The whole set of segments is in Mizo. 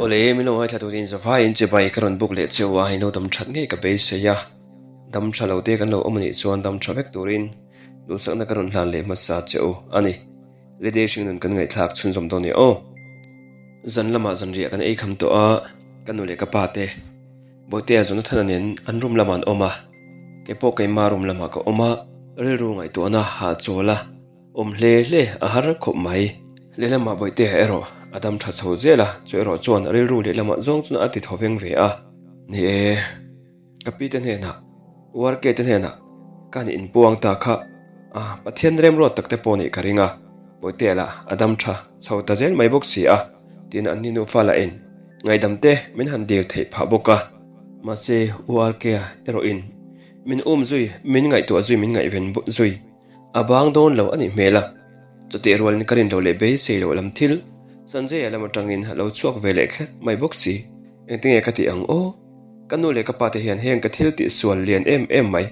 Awle, min lo ngaithla turin zavaiin chibai ka rawn buk leh cheu a, in lo dam that ngei ka beisei a, dam tha lo te kan lo awm anih chuan dam tha vek turin duhsakna ka rawn hlan leh hmasa che u a ni. Lede hringnun kan ngaihthlak chhunzawm dawn e aw. Zan lamah zanriah kan ei kham tawh a, ka nu leh ka pa te Bawitea Jonathana nen an room lamah an awm a, keipawh keima room lamah ka awm a, rilru ngaihtuahna hahchawl a awm hle hle a har khawp mai. Lehlamah Bawitea erawh a dam tha chho zel a, chu erawh chuan rilru lehlamah zawng chuan a ti thaw veng ve a, ni e. Ka pi te hnenah, URK te hnenah ka nih inpuang ta kha a, Pathian remruat tak te pawh nih ka ring a, Bawitea lah a dam tha chho ta zel mai bawk si a, tiin an ni nufa lah in ngaihdam te min han dil theih phah bawk a. Mahse URK a erawhin min um zui, min ngaihtuah zui, min ngaihven zui a bang dawn lo a nih hmel a, chutih rualin ka rin lo leh beisei loh lam thil Sanjay-a lam atangin a lo chhuak ve leh kher mai bawk si, engtinge ka tih ang aw? Ka nu leh ka pa te hian heng ka thil tih sual lian em em mai,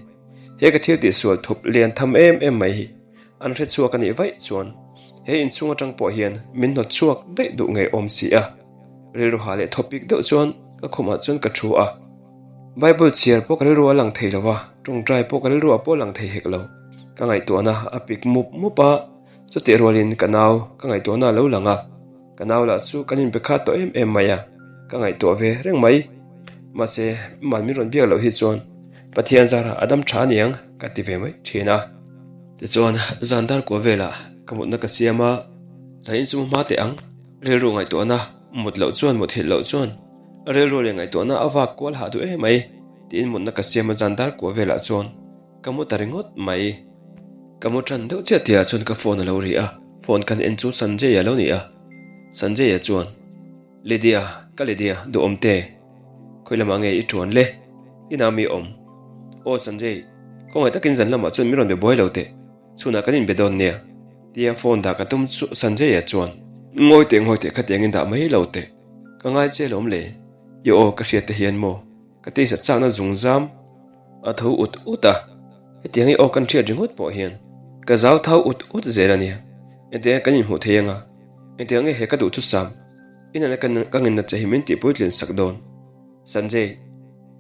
he ka thil tih sual thup lian tham em em mai hi an hre chhuak a nih vaih chuan he inchhung atang pawh hian min hnawt chhuak daih duh ngei awm si a. Rilru ha leh thawpik deuh chuan ka khumah chuan ka thu a. Bible chhiar pawh ka rilru a lang thei lo va, tawngtai pawh ka rilru ah pawh a lang thei hek lo. Ka ngaihtuahna a pik mup mup a, chutih rualin ka nau ka ngaihtuahna a lo lang a. Ka nau lah chu kan inbe khat tawh em em mai a, ka ngaihtuah ve reng mai. Mahse, man min rawn biak loh hi chuan Pathian zarah a dam tha aniang ka ti ve mai thin a. Tichuan, zan dar kua velah ka mutna ka siam a, zanin chu mu hma teh ang, rilru ngaihtuahna mut loh chuan mut hilh loh chuan rilru leh ngaihtuahna a vak kual hah duh em mai tiin mutna ka siam a zan dar kua velah chuan Ka mu ta ringawt mai. Ka mu tan deuh chiah tihah chuan ka phone a lo ri a, phone kan en chu Sanjay a lo ni a. Sanjay-a chuan, Lydia, ka Lydia, duhawm te. Khawi lamah nge i tuan le? Inah mi awm. Aw Sanjay, khawngaih takin zan lamah chuan min rawn be buai lo teh. Chhunah kan inbe dawn nia. Tia phone dah ka tum chu Sanjay-a chuan, Ngawi teh, ngawi teh, khatiang in dah mai lo teh. Ka ngai che lawm le. I aw ka hriat te hian maw? Ka tisa chakna zungzam. A tho ut ut a, hetiang i aw kan hriat ringawt pawh hian ka zau thau ut ut zel a nia. Engtiang kan inhmuh thei anga, engtiang nge he ka duh thusam inana ka ka ngenna che hi min tih puitlin sak dawn. Sanjay,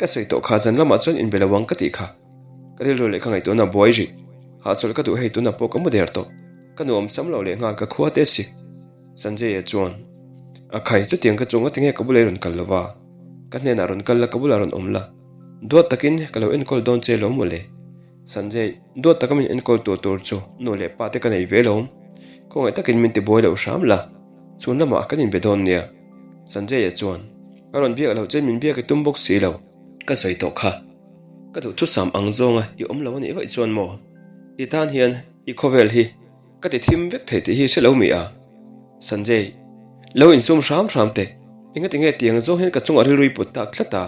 ka sawi tawh kha zan lamah chuan inbe lo ang ka tih kha. Ka rilru leh ka ngaihtuahna buai rih. Hahchawlh ka duh hei tunah pawh ka mu der tawh. Ka nuam sam lo leh nghal ka khua te si. Sanjay-a chuan, A khai, chutiang ka chu ngatinge ka bulah i rawn kal lo va? Ka hnenah rawn kal la, ka bulah rawn awm la. Duat takin ka lo enkawl dawn che lo mawle. Sanjay, duat taka min enkawl tur tur chu nu leh pa te ka nei ve lo. Khawngaih takin min ti buai loh hram la, chhun lamah kan inbe dawn nia. Sanjay-a chuan, Ka rawn biak loh che min biak i tum bawk si lo. Ka sawi tawh kha. Ka duhthusam ang zawnga i awm lo a nih vaih chuan maw? I tan hian i khawvel hi Ka ti thim vek thei tih hi hre lo mi a? Sanjay, Lo insum hram hram teh, engati nge tiang zawng hian ka chungah rilru i put tak tlat a?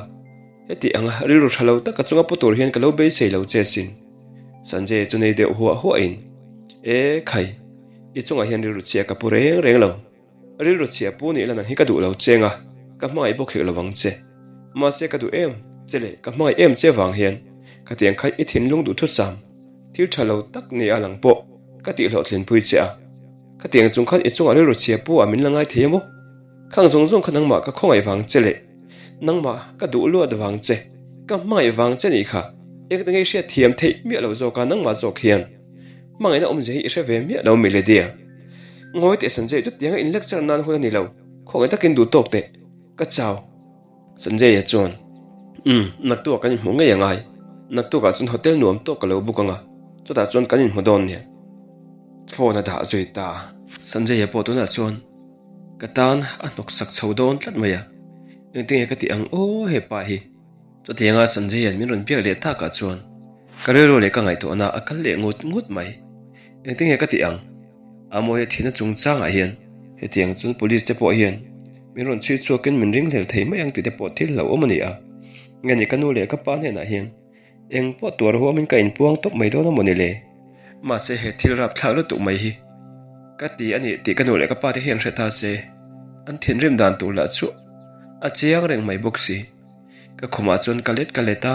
Heti anga rilru tha lo tak ka chunga pu tur hian ka lo beisei lo che sin. Sanjay chu nei deuh huah huahin, E khai, i chungah hian rilru chhia ka pu reng reng lo. Rilru chhia pu nih la nang hi ka duh lo cheng a, ka hmangaih bawk hek lovang che. Mahse ka duh em che leh ka hmangaih em che vang hian ka tiang kha i thinlung duhthusam thil tha lo tak ni a lang pawh ka tih hlawhtlinpui che a. Ka tiang chung khan i chungah rilru chhia pu ah min la ngai thei emaw? Khang zawng zawng kha nangmah ka khawngaih vang che leh nangmah ka duh luat vang che, ka hmangaih vang che nih kha engte ngei hriat thiam theih miah lo zawk a nangmah zawk hian. Hmangaihna awmzia hi i hre ve miah lo mi Lydia. Ngawi teh Sanjay chu tianga in lecture nan hun a ni lo, khawngaih takin duh tawk teh. Ka chau. Sanjay-a chuan, Umm, naktukah kan inhmuh ngei angai. Naktukah chuan hotel nuam tawk ka lo book anga, chutah chuan kan inhmu dawn nia. Phone a dah zui ta. Sanjay-a pawh tunah chuan ka tan a hnawk sak chho dawn tlat mai a, engtinge ka tih ang aw hepa hi. Chutianga Sanjay-a'n min rawn biak leh takah chuan ka rilru leh ka ngaihtuahna a kal leh ngut ngut mai. Engtinge ka tih ang? Amawia thihna chungchangah hian hetiang chuan police te pawh hian min rawn chhui chhuakin min ringhlel thei mai ang tih te pawh thil hlauhawm a ni a. Nge ni ka nu leh ka pa hnenah hian eng pawh tuar huamin ka inpuang tawp mai dawn a maw ni le? Mahse he thil rapthlak lutuk mai hi ka ti a ni tih ka nu leh ka pa te hian hre ta se an thinrim dan tur lah chu a chiang reng mai bawk si. Ka khumah chuan ka let ka let a,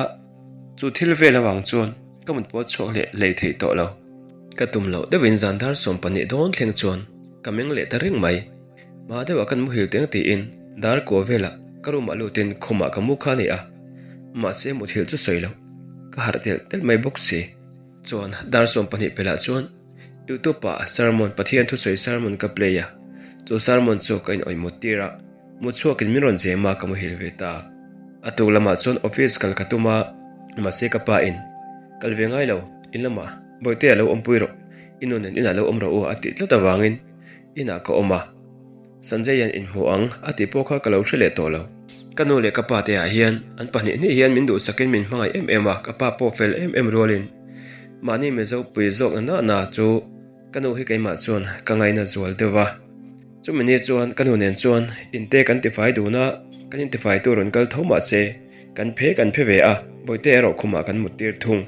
chu thil vel avang chuan ka mut pawh chhuak leh hlei theih tawh lo. Ka tum loh deuhin zan dar 12 dawn thleng chuan ka meng leh ta reng mai. Hma deuhah kan muhil teng tiin. Dar kua velah ka room ah lutin khumah ka mu kha a ni a, mahse muthilh chu sawi loh, ka harh telh telh mai bawk si. Chuan dar 12 pelh ah chuan YouTube ah sermon Pathian thusawi sermon ka play a, chu sermon chu ka inawih mut tir a, mu chhuakin min rawn zem a ka muhil ve ta. A tuk lamah chuan office kal ka tum a, mahse ka pa in kal ve ngai lo, in lamah Bawihtea lo awmpui rawh, i nu nen inah lo awm rawh u a tih tlat avangin inah ka awm a. Sanjay hian inhmu ang a tih pawh kha ka lo hre leh tawh lo. Ka nu leh ka pa te ah hian an pahnih hnih hian min duhsakin min hmangaih em em a, ka pa pawh fel em em rualin mahni Mizo pui zawk na na na chu ka nu hi keimah chuan ka ngaina zual deuh va. Chumi ni chuan ka nu nen chuan inte kan tifai dun a, kan intifai tur rawn kal tho mah se kan phe kan phe ve a, Bawihte erawh khumah kan mut tir thung.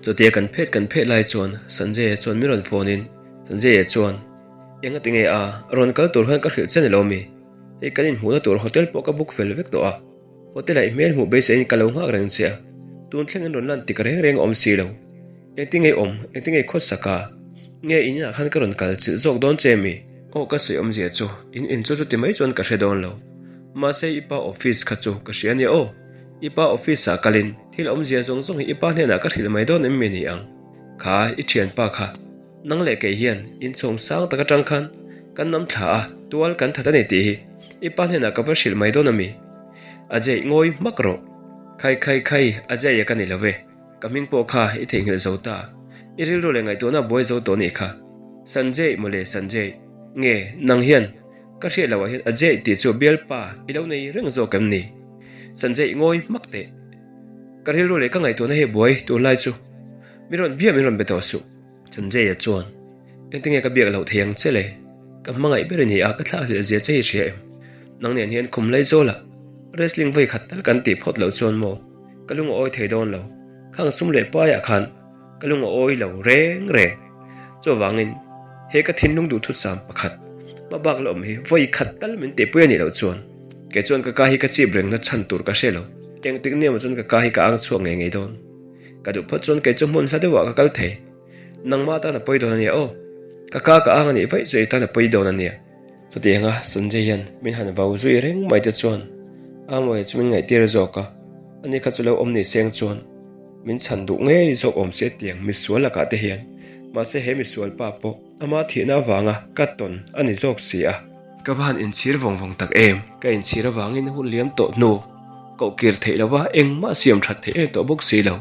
Chutia kan phet kan phet lai chuan Sanjay-a chuan min rawn phone in Sanjay-a chuan, Enga ti nge a, rawn kal tur khan ka hrilh che ni lo mi? Hei kan inhmuhna tur hotel pawh ka book fel vek tawh a, hotel ah i hmel hmuh beiseiin ka lo nghak reng che a, tun thleng in rawn lan tik reng reng a awm si lo. Engti nge awm, engti nge khawsak a? Nge in inah khan ka rawn kal chilh zawk dawn che mi? Aw ka sawi awmzia chu, in in chu chuti mai chuan ka hre dawn lo. Mahse i pa office kha chu ka hria nia aw. I pa office ah kalin thil awmzia zawng zawng hi i pa hnenah ka hrilh mai dawn em mi ni ang? Kha i thianpa kha. Nang leh kei hian inchhawng sang tak atang khan kan nam thla a, tual kan that a ni tih hi i pa hnenah ka va hrilh mai dawn a mi? Ajay, ngawi hmak rawh. Khai khai khai, Ajay-a ka ni lo ve. Ka hming pawh kha i theihnghilh zo ta. I rilru leh ngaihtuahna a buai zo tawh nih kha. Sanjay mawle Sanjay. Nge, nang hian ka hriat loh ah hian Ajay tih chu bialpa i lo nei reng zawk em ni? Sanjay, ngawi hmak teh. Ka rilru leh ka ngaihtuahna hi a buai tunlai chu. Mi rawn bia min rawn be tawh suh. Sanjay-a chuan, Engtinge ka biak loh thei ang che le? Ka hmangaih ber i ni a, ka thlak hlelh zia che hi hria em? Nang nen hian khum lai zawlah wrestling vawi khat tal kan tih phawt loh chuan maw ka lung a awi thei dawn lo. Khang sum leh paiah khan ka lung a awi lo reng reng. Chuvangin he ka thinlung duhthusam pakhat hmabak la awm hi vawi khat tal min tihpui a nih loh chuan kei chuan ka ka hi ka chip rengna chhan tur ka hre lo. Engtik ni emaw chuan ka ka hi ka ang chhuak ngei ngei dawn. Ka duh phawt chuan kei chu hmun hla deuhah ka kal thei. Nangmah tan a pawi dawn a nia aw. Ka ka ka ang a nih vaih chu ei tan a pawi dawn a nia. Chutianga Sanjay hian min han vau zui reng mai te chuan Amawia chu min ngaihtir zawk a, ani kha chu lo awm ni seng chuan min chhan duh ngei zawk awm se tiang misual lakah te hian. Mahse he misual pa pawh ama thihna avanga ka tawn a ni zawk si a. Ka va han inchhir vawng vawng tak em? Ka inchhir avangin hun liam tawh hnu koh kir theih lova engmah siam that theih em tawh bawk si lo.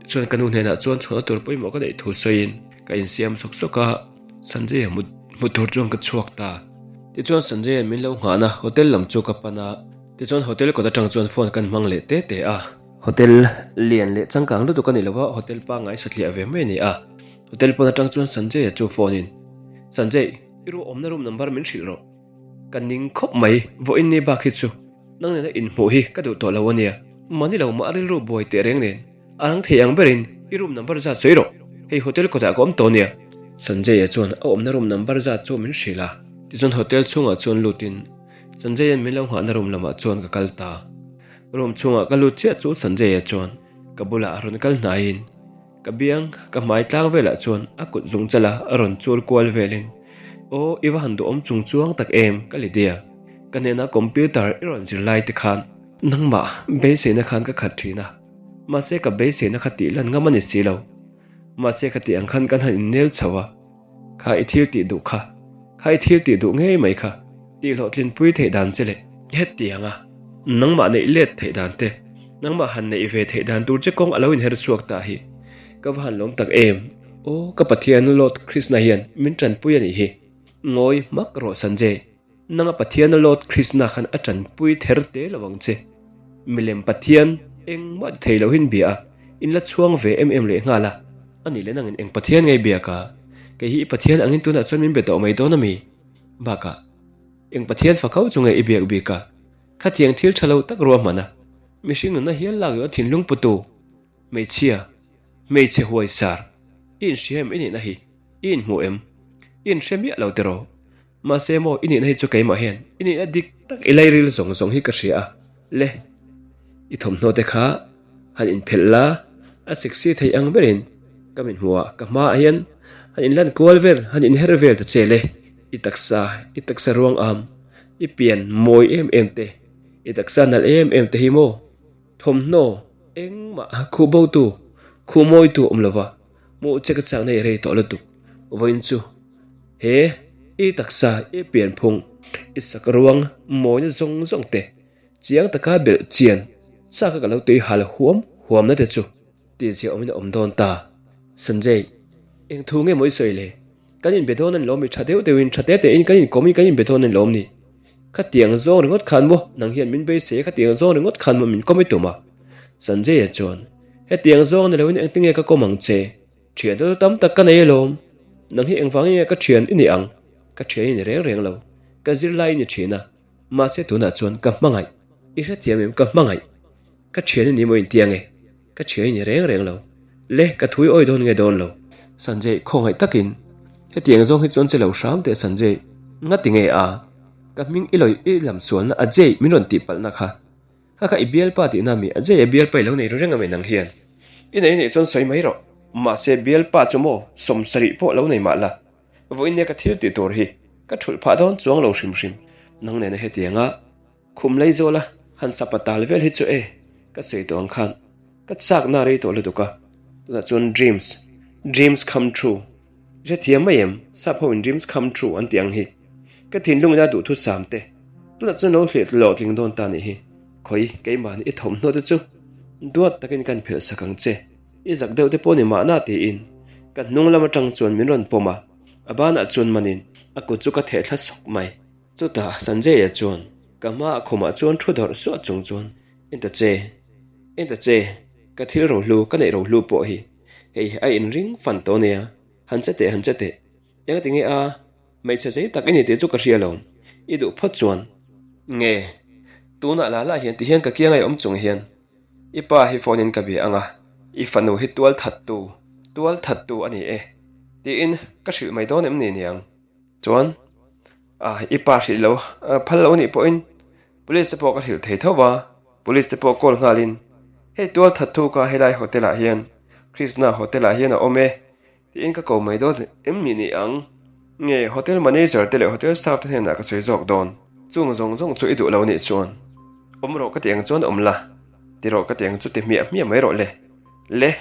Chuan ka nu hnenah chuan chhuahna tur pawimawh ka neih thu sawiin ka insiam sawk sawk a, Sanjay-a hmu hmu tur chuan ka chhuak ta. Tichuan Sanjay-a'n min lo nghahna hotel lam chu ka pan a, tichuan hotel kawt atang chuan phone kan hmang leh te te a. Hotel lian leh changkang lutuk a ni lova, hotel pangngai satliah ve mai a ni a. Hotel pawn atang chuan Sanjay-a chu phone in, Sanjay, i ruah awmna room number min hrilh rawh. Ka ning khawp mai, vawiin ni bak hi chu nang nena inhmuh hi ka duh tawh lo a nia. Mahni lo mah a rilru buai teh reng nen a rang thei ang berin i room number zat sawi rawh, hei hotel kawtah ka awm tawh nia. Sanjay-a chuan a awmna room number zat chu min hrilh a. Tichuan hotel chhungah chuan lutin Sanjay-a'n min lo nghahna room lamah chuan ka kal ta. Room chhungah ka lut chiah chu Sanjay-a chuan ka bulah a rawn kal hnaiin Ka biang, ka hmai tlang velah chuan a kut zung chala a rawn chul kual velin, Aw, i va han duhawm chung chuang tak em, ka Lydia. Ka hnena computer i rawn zir lai te khan nangmah beiseina khan ka khat thin a, mahse ka beiseina kha tih lan ngam a ni si lo. Mahse ka tih ang khan kan han innel chho a. Kha i thil tih duh kha, kha i thil tih duh ngei mai kha, tih hlawhtlinpui theih dan che leh hetiang a, nangmah neih let theih dan te, nangmah han neih ve theih dan tur che kawng a lo inher chhuak ta hi ka va han lawm tak em. Aw ka Pathian Lord Krishna hian min tanpui a nih hi. Ngawi hmak rawh Sanjay. Nanga Pathiana Lord Krishna khan a tanpui ther te lo ang che. Milem Pathian engmah ti thei lohin bia a, in la chhuang ve em em leh nghal a. A nih leh nangin eng Pathian ngei biak a? Kei hi i Pathian angin tunah chuan min be tawh mai dawn a mi? Bakah, eng Pathian fakau chu nge i biak bik a? Khatiang thil tha lo tak ruahman a, mihring nunna hial lak leh a thinlung putu, hmeichhia, hmeichhe huaisar, i inhria em i nihna hi? I inhmu em? I inhre miah lo tiraw? Mahse maw i nihna hi chu keimah hian i nihna dik tak i lairil zawng zawng hi ka hria a, le i thawmhnaw te kha han inphelh la, a sexy thei ang berin ka min hmuh a, ka hmaah hian han inlan kual vel, han inher vel ta che le, i taksa, i taksa ruang am. I pian mawi em em te, i taksa nalh em em te hi maw? Thawmhnaw engmah khuh botu, khuh mawitu awm lova, hmuh che ka chakna i rei tawh lutuk. Vawiin chu he i taksa, i pianphung, i sak ruang mawina zawng zawng te chiang taka belh chian chak a ka lo tui hal huam huamna te chu tihziah awmin a awm dawn ta. Sanjay, eng thu nge maw i sawi le? Kan inbe dawn a ni lawm ni? Tha deuh deuhin, tha te tein kan inkawmin kan inbe dawn a ni lawm ni? Khatiang zawng ringawt khan maw nang hian min beisei a, khatiang zawng ringawt khan maw min kawm i tum a? Sanjay-a chuan, Hetiang zawng ni loin engtinge ka kawm ang che? Thian te chu tam tak ka nei alawm. Nang hi engvangin nge ka thian i nih ang? Ka thian i ni reng reng lo. Ka zirlai i ni thin a, mahse tunah chuan ka hmangaih. I hrethiam em ka hmangaih? Ka thian i ni maw inti ange? Ka thian i ni reng reng lo. Le, ka thui awi dawn nge dawn lo? Sanjay, khawngaih takin hetiang zawng hi chuan che lo hram teh Sanjay, ngati nge a? Ka hming i lawi i lam sualna Ajay min rawn tih palhna kha. Kha kha i bialpa tihna mi Ajay a bialpa i lo nei ru reng a mi nang hian? I nei nei chuan sawi mai rawh. Mahse bialpa chu maw sawmsarih pawh lo nei mah la. Vawiin nia ka thil tih tur hi ka thulh phah dawn chuang lo hrim hrim. Nang nena hetianga Khum lei zawl a, han sapa tal vel hi chu e, ka sawi tawh ang khan ka chakna rei tawh lutuk a, tunah chuan dreams, dreams come true, i hrethiam mai em, sap ho in dreams come true an tih ang hi, ka thinlung ina duhthusam te, tunah chuan lo hliah hlawh tling dawn ta nih hi, khawi keimahni i thawmhnaw te chu duat takin kan phelh sak ang che, i zak deuh te pawh ni mahna tiin ka hnung lam atang chuan min rawn pawm a, a banah chuan manin a kut chu ka theh thla sawk mai. Chutah Sanjay-a chuan ka hmaah khumah chuan thu dawrh suah chung chuan, En ta che, en ta che, ka thil rohlu, ka neih rohlu pawh hi hei a inring fan tawh nia, han che teh, han che teh, engati nge a, hmeichhe zei tak i ni tih chu ka hria lo, i duh phawt chuan. Nge, tunah lah lah hian tihian ka kianga i awm chung hian i pa hi phone in ka bia ang a, i fanu hi tual thattu, tual thattu a ni e, tiin ka hrilh mai dawn em ni niang? Chuan ah i pa hrilh lo phal lo anih pawhin police te pawh ka hrilh thei tho va, police te pawh call nghalin hei tual that thu kha helai hotel ah hian Krishna hotel ah hian a awm e tiin ka ko mai dawn em ni ni ang nge hotel manager te leh hotel staff te hnenah ka sawi zawk dawn chung zawng zawng chu i duh lo anih chuan awm rawh ka ti ang chuan awm la ti rawh ka ti ang chu ti hmiah hmiah mai rawh le le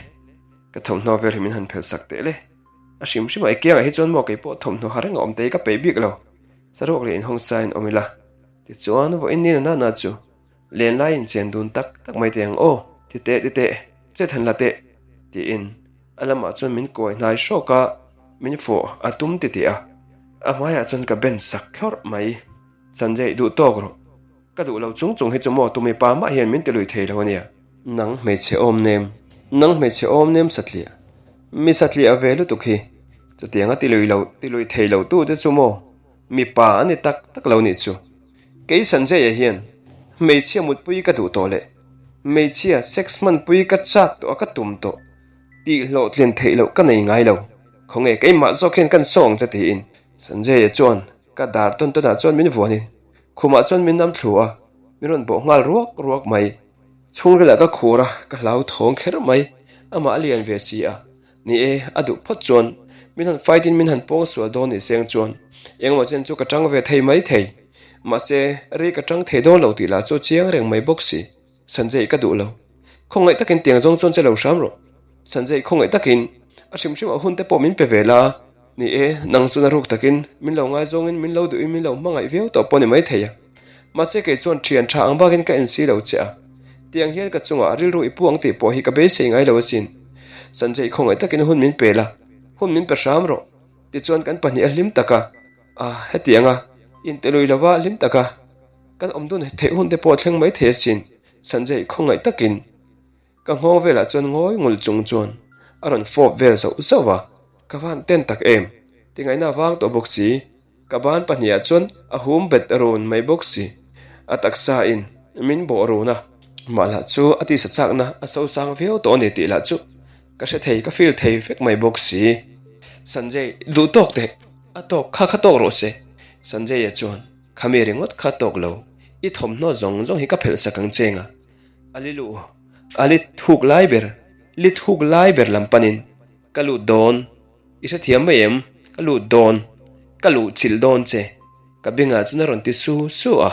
ka thawmhnaw vel hi min han phelh sak teh le. A hrim hrim a, i kiangah hi chuan maw kei pawh thawmhnaw ha reng a awm te hi ka peih bik lo. Saruak leh inhawng sa in awm ila. Tichuan, vawiin ni na na chu len lai in chen dun tak tak mai teh ang aw, ti teh ti teh, chet han la teh, tiin a lamah chuan min kuai hnai hrawk a, min fawh a tum ti teh a. A hmaiah chuan ka ben sak thlawrh mai. Sanjay, duh tawk rawh. Ka duh lo chung chung hi chu maw tumi pa mah hian min ti lui thei lo a nia. Nang hmeichhe awm nem, nang hmeichhe awm nem satliah, mi satliah ve lutuk hi chutianga ti lui lo, ti lui thei lo tu te chu maw mipa a ni tak tak lo nih chu. Kei Sanjay-a hian hmeichhia mutpui ka duh tawh leh hmeichhia sex hmanpui ka chak tawh a ka tum tawh tih hlawhtlin theih loh ka nei ngai lo. Khawnge keimah zawk hian kan saw ang che tiin Sanjay-a chuan ka dar tawn tawnah chuan min vuanin Khumah chuan min nam thlu a, min rawn bawh nghal ruak ruak mai. Chhungrilah ka khur a, ka hlau thawng kher mai. Amah a lian ve si a, ni e, a duh phawt chuan min han fight in min han pawng sual dawn ni seng chuan engemaw chen chu ka tang ve thei mai thei. Mahse, rei ka tang thei dawn lo tih lah chu a chiang reng mai bawk si. Sanjay ka duh lo. Khawngaih takin tiang zawng chuan che lo hram rawh. Sanjay khawngaih takin a hrim hrim ah hun te pawh min pe ve la. Ni e, nang chuan a ruk takin min lo ngaizawngin min lo duhin min lo hmangaih viau tawh pawh ni mai thei a. Mahse kei chuan thian tha ang bakin ka en si lo che a. Tiang hian ka chungah rilru i pu ang tih pawh hi ka beisei ngai lo asin. Sanjay khawngaih takin hun min pe la, hun min pe hram rawh. Tichuan kan pahnih a hlim tak a, a hetiang a, intelui lova hlim tak a. Kan awm dun theih hun te pawh a thleng mai thei asin, Sanjay khawngaih takin ka nghawng velah chuan ngawi ngul chung chuan a rawn fawp vel zauh zauh a, ka van ten tak em, tingaihna a vang tawh bawk si, ka ban pahniha chuan a hum bet run mai bawk si, a taksa in min bawh run a, mah lah chu a tisa chakna a sosang viau tawh a ni tih lah chu ka hre thei ka feel thei vek mai bawk si. Sanjay duh tawk teh, a tawk kha kha tawk rawh se, Sanjay-a chuan. Khami ringawt kha tawk lo, i thawmhnaw zawng zawng hi ka phelh sak ang cheng a, a li luh, a li thuk lai ber, li thuk lai ber lam panin ka lut dawn, i hrethiam mai em, ka lut dawn, ka luh chilh dawn che. Ka bengah chuan a rawn ti su su a.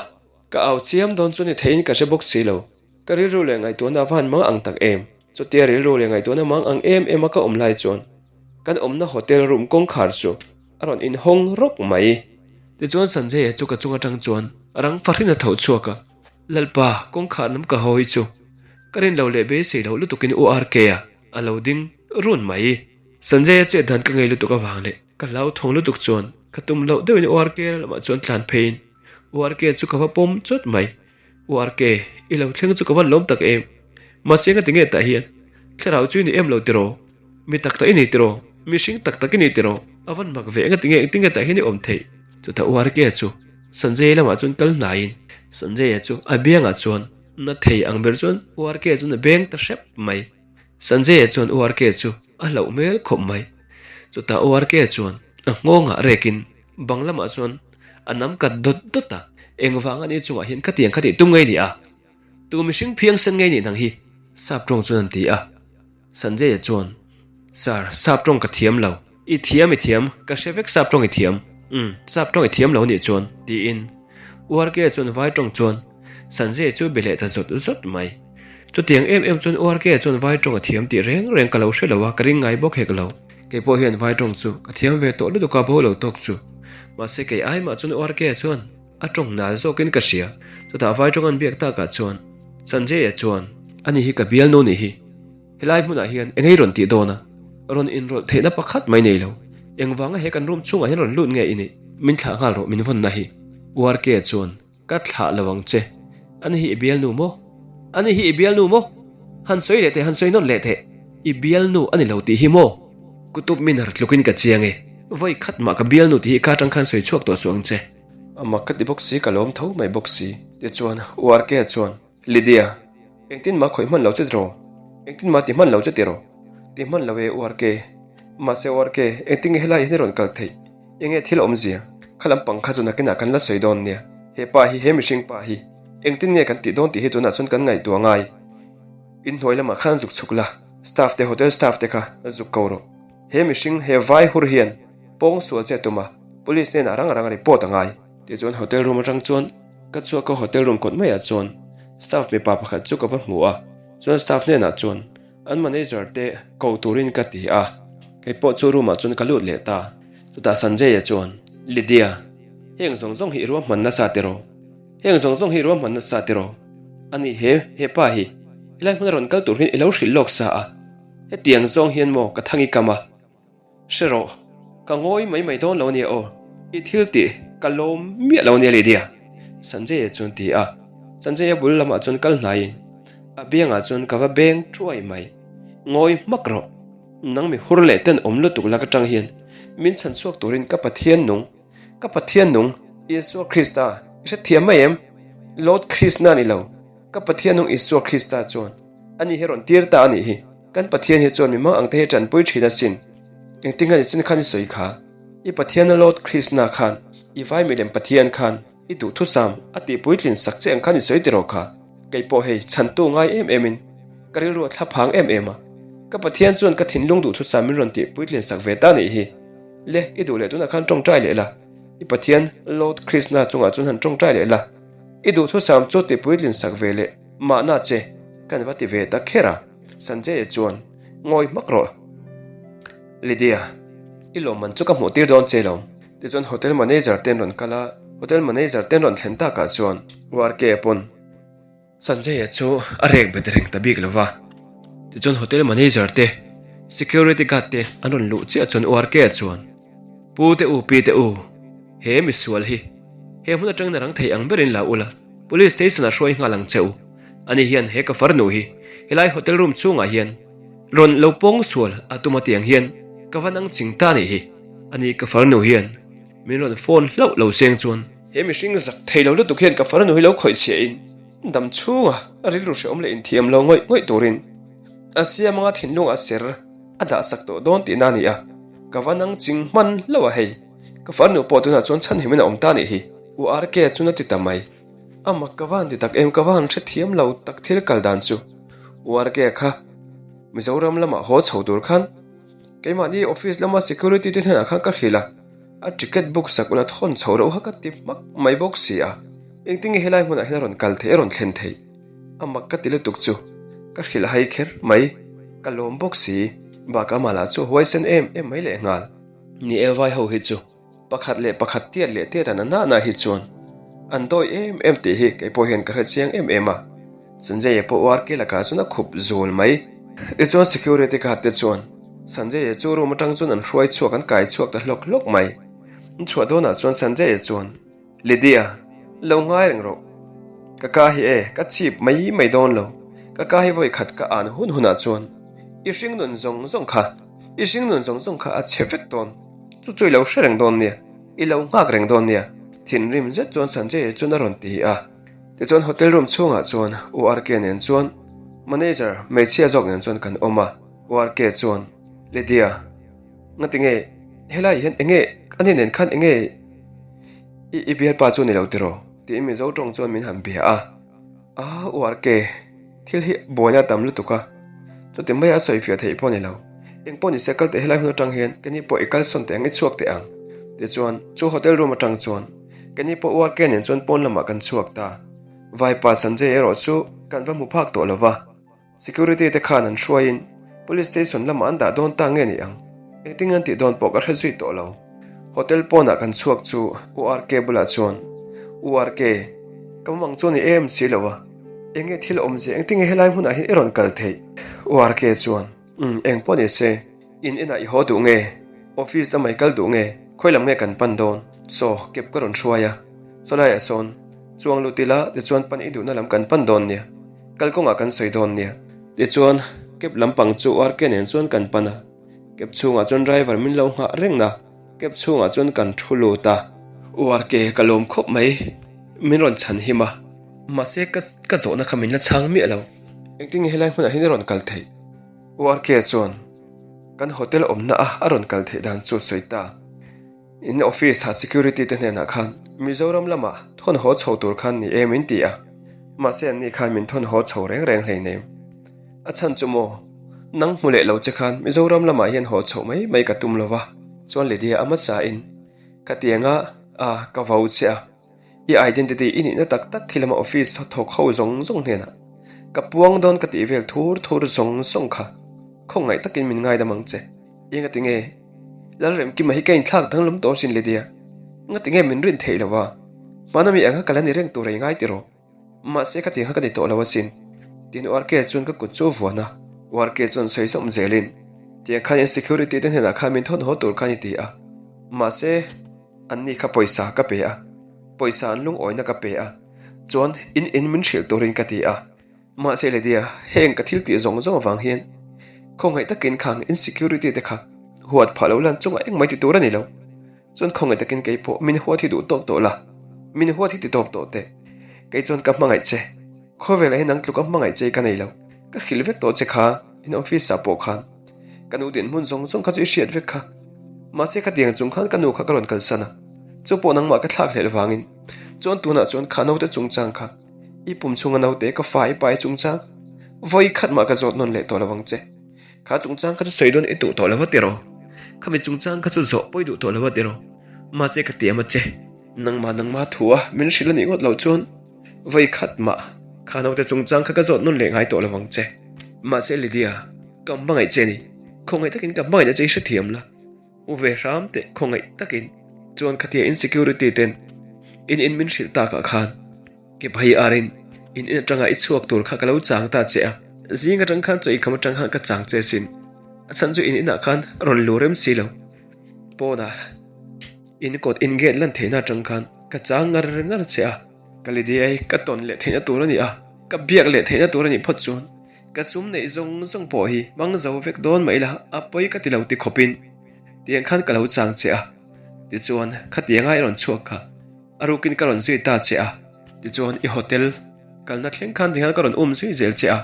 Ka au chiam dawn chu ni theiin ka hre bawk si lo. Ka rilru leh ngaihtuahna a va han mang ang tak em? Chutia rilru leh ngaihtuahna mang ang em em a ka awm lai chuan kan awmna hotel room kawngkhar chu a rawn inhawng rawk mai. Tichuan Sanjay-a chu ka chung atang chuan rang fahrin a tho chhuak a, Lalpa, kawngkhar lam ka haw hi chu ka rin lo leh beisei loh lutukin U RK-a a lo ding run mai. Sanjay-a chet dan ka ngei lutuk avang leh ka hlauthawng lutuk chuan ka tum loh deuhin U RK-a lamah chuan tlan pheiin U RK chu ka va pawm chawt mai. U RK, i lo thleng chu ka van lawm tak em? Mahse nga tinge tah hian thlarau chu i ni em lo tiraw? Mi tak tak i ni tiraw? Mihring tak tak i ni tiraw? A van mak ve enga tinge engtinge tah hian i awm theih? Chutah U RK chu Sanjay lamah chuan kal hnaiin Sanjay-a chu a biangah chuan na thei ang ber chuan U RK chuan a beng ta hrep mai. Sanjay-a chuan U RK chu a hlauh hmel khawp mai. Chutah U RK chuan a nghawngah rekin Bang lamah chuan a nam kat dawt dawt a, engvang a ni chungah hian khatiang kha tih tum ngei ni a? Tu mihring phiang sen ngei nih nang hi? Sap tawng chuan an ti a. Sanjay-a chuan, Sir, sap tawng ka thiam lo. I thiam i thiam, ka hre vek sap tawng i thiam. Umm, sap tawng i thiam lo nih chuan, tiin URK chuan vai tawng chuan Sanjay chu be leh ta zawt zawt mai. Chutiang em em chuan URK chuan vai tawng a thiam tih reng reng ka lo hre lo a, ka ring ngai bawk hek lo. Kei pawh hian vai tawng chu ka thiam ve tawh lutuk a bo lo tawk chu. Mahse kei ai mah chuan URK chuan a tawng nal zawkin ka hria. Chutah vai tawng an biak takah chuan Sanjay-a chuan, Ani hi ka bialnu nih hi. Helai hmunah hian eng ei rawn tih dawn a? Rawn inrawlh theihna pakhat mai nei lo. Engvanga he kan room chhungah hian rawn lut nge i nih? Min thlah nghal rawh min vawnna hi. URK chuan, Ka thlah lo ang che. Ani hi i bialnu maw? Ani hi i bialnu maw? Han sawi leh teh, han sawi nawn leh teh. I bialnu a ni lo tih hi maw? Kutub Minar tlukin ka chiang e. Vawi khat mah ka bialnu tih hi ka atang khan sawi chhuak tawh suh ang che. A mak ka ti bawk si, ka lawm tho mai bawk si. Tichuan, URK chuan, Lydia, engtin mah khawih hman lo che tiraw? Engtin mah ti hman lo che tiraw? Ti hman lo e, URK. Mahse URK, engtin nge helai hian i rawn kal theih? Enge thil awmzia? Kha lampang kha chu nakinah kan la sawi dawn nia. He pa hi, he mihring pa hi, engtin nge kan tih dawn tih hi tunah chuan kan ngaihtuah ngai. Inhnuai lamah khan zuk chhuk la, staff te, hotel staff te kha zuk ko rawh. He mihring, he vai hur hian pawng sual che a tum a, police hnenah rang rang a report a ngai. Tichuan hotel room atang chuan ka chhuak a, hotel room kawt maiah chuan staff mipa pakhat chu ka va hmu a, chuan staff hnenah chuan An manager te ko turin ka ti a, kei pawh chu room ah chuan ka lut leh ta. Chutah Sanjay-a chuan, Lydia, heng zawng zawng hi i ruahman nasa tiraw? Heng zawng zawng hi i ruahman nasa tiraw? Ani he, he pa hi, helai hmuna rawn kal tur hian i lo hrilh lawk sa a, hetiang zawng hian maw ka thang i kam a? Hre rawh, ka ngawi mai mai dawn lo ania aw, i thil tih ka lawm miah lo ania Lydia, Sanjay-a chuan ti a, Sanjay-a bul lamah chuan kal hnaiin a biangah chuan ka va beng thuai mai. Ngawi hmak rawh, nang mi hur leh ten awm lutuk lak atang hian min chhan chhuak turin ka Pathian nung, ka Pathian nung Isua Krista i hrethiam mai em? Lord Krishna ni lo, ka Pathian nung Isua Krista chuan ani hi rawn tir ta a nih hi. Kan Pathian hi chuan mi mang ang te hi tanpui thin asin. Engtin nge nichin khan i sawi kha? I Pathiana Lord Krishna khan, i vai milem Pathian khan i duhthusam a tih puitlin sak che ang khan i sawi tiraw kha? Kei pawh hei chhantu ngai em em in ka rilru a thla phang em em a. Ka Pathian chuan ka thinlung duhthusam min rawn tih puitlin sak ve ta nih hi. Le, i duh leh tunah khan tawngtai leh la. I Pathian Lord Krishna chungah chuan han tawngtai leh la. I duhthusam chu tih puitlin sak ve leh mahna che kan va ti ve ta kher a. Sanjay-a chuan, Ngawi hmak rawh. Lydia, i lawmman chu ka hmuh tir dawn che lo. Tichuan hotel manager te an rawn kal a, hotel manager te an rawn thlen takah chuan URK-a pawn Sanjay-a chu a rek bet reng ta bik lo va. Tichuan hotel manager te, security guard te an rawn luh chiah chuan URK-a chuan, Pu te u, pi te u, he misual hi he hmun atangin a rang thei ang berin la ula, Police station ah hruai nghal ang che u. Ani hian he ka farnu hi helai hotel room chhungah hian rawn lo pawng sual a tum a tiang hian ka va nang ching ta nih hi. Ani ka farnu hian min rawn phone hlauh lo seng chuan he mihring zak thei lo lutuk hian ka farnu hi lo khawih chhiah in dam chhunga a rilru hrehawm leh inthiam lo ngawih ngawih turin a siam anga thinlung a ser a dah sak tawh dawn tihna a ni a. Ka va nang ching hman hlauh a hei. Ka farnu pawh tunah chuan chhanhim in a awm ta nih hi. U RK chuan a ti ta mai. A mak ka van ti tak em ka van hrethiam lo tak thil kal dan chu. U RK kha Mizoram lamah haw chho tur khan keimahni office lama security te hnenah khan ka hrilh a. A ticket book sak ula thawn chho reuh kha ka ti hmak mai bawk si a. Engtinge helai hmunah hian a rawn kal theih, a rawn thlen theih? A mak ka ti lutuk chu ka hrilh hai kher mai. Ka lawm bawk si, bakah amah lah chu a huaisen em em mai lehnghal. Ni e, vai ho hi chu pakhat leh pakhat tiat leh tiat an a nahna hi chuan an dawi em em tih hi kei pawh hian ka hre chiang em em a. Sanjay-a pawh URK lakah chuan a khup zul mai. Tichuan security guard te chuan Sanjay-a chu room atang chuan an hruai chhuak an kai chhuak ta hlawk hlawk mai. An chhuah dawnah chuan Sanjay-a chuan, Lydia, lo ngai reng rawh. Ka ka hi e, ka chip mai mai dawn lo. Ka ka hi vawi khat ka an hun hunah chuan i hringnun zawng zawng kha, i hringnun zawng zawng kha a chhe vek dawn. Chu chu i lo hre reng dawn nia, i lo nghak reng dawn nia. Thinrim zet chuan Sanjay-a chuan a rawn ti a. Tichuan hotel room chhungah chuan U RK nen chuan manager hmeichhia zawk nen chuan kan awm a, U RK chuan, Lydia, ngatinge helai hian enge ani nen khan enge i i bialpa chu ni lo tiraw? tiin Mizo tawng chuan min han bia a. Aa U RK, thil hi buaina a tam lutuk a, chuti maia a sawifiah theih pawh ni lo. Eng pawh nise kal teh helai hun atang hian keni pawh i kalsawn teh ang i chhuak teh ang. Tichuan chu hotel room atang chuan Keni pawh URK nen chuan pawn lamah kan chhuak ta. Vaipa Sanjay erawh chu kan va hmu phak tawh lo va. Security te khan an hruaiin Police station lamah an dah dawn ta nge ni ang? Engtin an tih dawn pawh ka hre zui tawh lo. Hotel pawnah kan chhuak chu URK bulah chuan, URK, ka mumang chu a ni em si lo a. Enge thil awmzia engtinge helai hmunah hian i rawn kal theih? URK chuan, Umm, eng pawh ni se. In inah i haw duh nge? Office lamah i kal duh nge? Khawi lam nge kan pan dawn? Saw, kep ka rawn hruai a. Saw laiah sawn, Chuang lut ila, tichuan pan i duhna lam kan pan dawn nia. Kal kawngah kan sawi dawn nia. Tichuan, kep lampang chu RK nen chuan kan pan a. Kep chhungah chuan driver min lo nghah reng na. Kep chhungah chuan kan thu lut a. URK ka lawm khawp mai. Min rawn chhan him a. Mahse, ka ka zawhna kha min la chhang miah lo. Engtin nge helai hmunah hian i rawn kal theih? URK chuan kan hotel awmna a a rawn kal theih dan chu sawi ta. In office ah security te hnenah khan Mizoram lamah thawn haw chho tur khan ni e min ti a, mahse an ni khan min thawn haw chho reng reng hleinem. A chhan chu maw, nang hmu leh lo che khan Mizoram lamah hian haw chhoh mai mai ka tum lo va, chuan Lydia a hmasa in ka tianga a ka vau che a. I identity i nihna tak tak khi lama office thawk ho zawng zawng hnenah ka puang dawn ka tih vel thur thur zawng zawng kha khawngaih takin min ngaidam ang che. I ngati nge? Lalremkima hi ka inthlak danglam tawh sin Lydia. Ngati nge min rin theih lo a? Hmana mi ang kha ka la ni reng tur a i ngai tiraw? Mahse ka tih kha ka ni tawh lo asin. Tin URK chuan ka kut chu a vuan a. URK chuan sawi zawm zelin, Tiang khan insecurity te hnenah khan min thawn haw tur khan i ti a. Mahse. Anni kha pawisa ka pe a, pawisa an lungawina ka pe a, chuan in in min hrilh turin ka ti a. Mahse Lydia, heng ka thil tih zawng zawng avang hian khawngaih takin khang insecurity te kha huat phah lo lan chungah engmah ti tur a ni lo. Chuan khawngaih takin kei pawh min huat hi duh tawk tawh la, min huat hi ti tawp tawh teh. Kei chuan ka hmangaih che, khawvelah hian nang tluka hmangaih che ka nei lo. Ka hrilh vek tawh che kha in office ah pawh khan. Ka nu dinhmun zawng zawng kha chu i hriat vek kha. Mahse khatiang chung khan ka nu kha ka rawn kalsan a, chu pawh nangmah ka thlak hlelh vangin. Chuan tunah chuan kha naute chungchang kha, i pum chhunga naute ka fa i pa i chungchang, vawi khat mah ka zawt nawn leh tawh lo ang che. Kha chungchang kha chu sawi dawn i duh tawh lo a tiraw? Khami chungchang kha chu zawh pawi duh tawh lo a tiraw? Mahse ka tiam a che. Nangmah nangmah thu a min hrilh a nih ngawt loh chuan vawi khat mah kha naute chungchang kha ka zawt nawn leh ngai tawh lo ang che. Mahse Lydia. Ka hmangaih che ni. Khawngaih takin ka hmangaihna che i hrethiam la. U ve hram teh khawngaih takin. Chuan khatia insecurity ten in in min hrilh takah khan ke phei arin in in atanga i chhuak tur kha ka lo chang ta che a. Zing atang khan chaw ikham atang khan ka chang che sin. A chhan chu in inah khan rawn lu rem si lo. Pawnah in kawt in gate lan theihna atang khan ka chang ngar ngar che a. Ka Lydia-i ka tawn leh theihna tur a ni a, ka biak leh theihna tur a nih phawt chuan Ka sum neih zawng zawng pawh hi hmang zo vek dawn mai la, a pawi ka ti lo ti khawpin tiang khan ka lo chang che a, tichuan khatianga i rawn chhuak kha a rukin ka rawn zui ta che a, tichuan i hotel kalna thleng khan tikhan ka rawn um zui zel che a,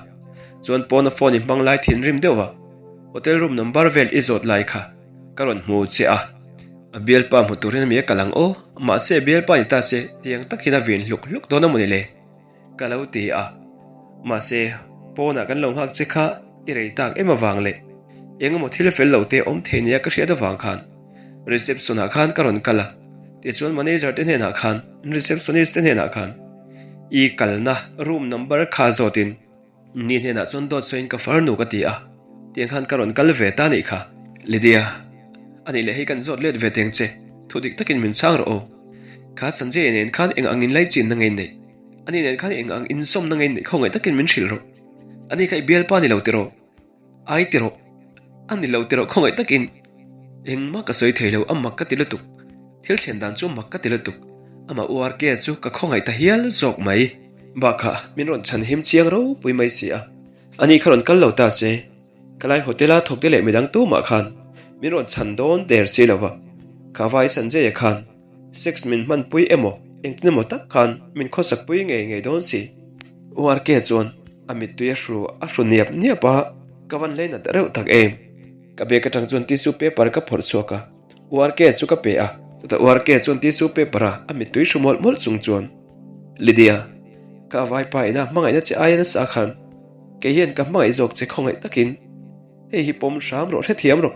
chuan pawna phone i hmang lai thinrim deuh a, hotel room number vel i zawt lai kha ka rawn hmu che a, a bialpa hmu turin a mi a kal ang aw, mahse bialpa ni ta se tiang takin a vin hluk hluk dawn a mawni le. Ka lo ti a, mahse pawnah kan lo nghak che kha i rei tak em avang leh eng emaw thil fel lo te awm thei nia ka hriat avang khan. Reception ah khan ka rawn kal a, tichuan manager te hnenah khan, receptionist te hnenah khan i kalna room number kha zawtin ni hnenah chuan dawt sawiin ka farnu ka ti a, tiang khan ka rawn kal ve ta nih kha. Lydia, a nih leh hei kan zawt let ve teng che, thu dik takin min chhang rawh aw. Kha Sanjay nen khan eng ang inlai chinna ngei neih? Ani nen khan eng ang inzawmna ngei neih khawngaih takin min hrilh rawh. Ani kha i bialpa ni lo tiraw? Ai tiraw? A ni lo tiraw khawngaih takin? Engmah ka sawi thei lo, a mak ka ti lutuk. Thil thlen dan chu mak ka ti lutuk. Amah URK chu ka khawngaih ta hial zawk mai. Bakah min rawn chhan him chiang ropui mai si a. Ani kha rawn kal lo ta se. Ka lai hotel a thawk te leh midang tumah khan min rawn chhan dawn der si lo va. Ka vai Sanjay-a khan Sex min hmanpui emaw engtin emaw tak khan min khawsakpui ngei ngei dawn si. URK chuan a mittui a hru a hru niap niap a, ka van hlei nat reuh tak em. Ka bag atang chuan tissue paper ka phawrh chhuak a, URK chu ka pe a. Chutah URK chuan tissue paper a a mittui hru mawlh mawlh chung chuan, Lydia, ka vaipa ina hmangaihna che aia nasa khan kei hian ka hmangaih zawk che khawngaih takin hei hi pawm hram rawh hrethiam rawh.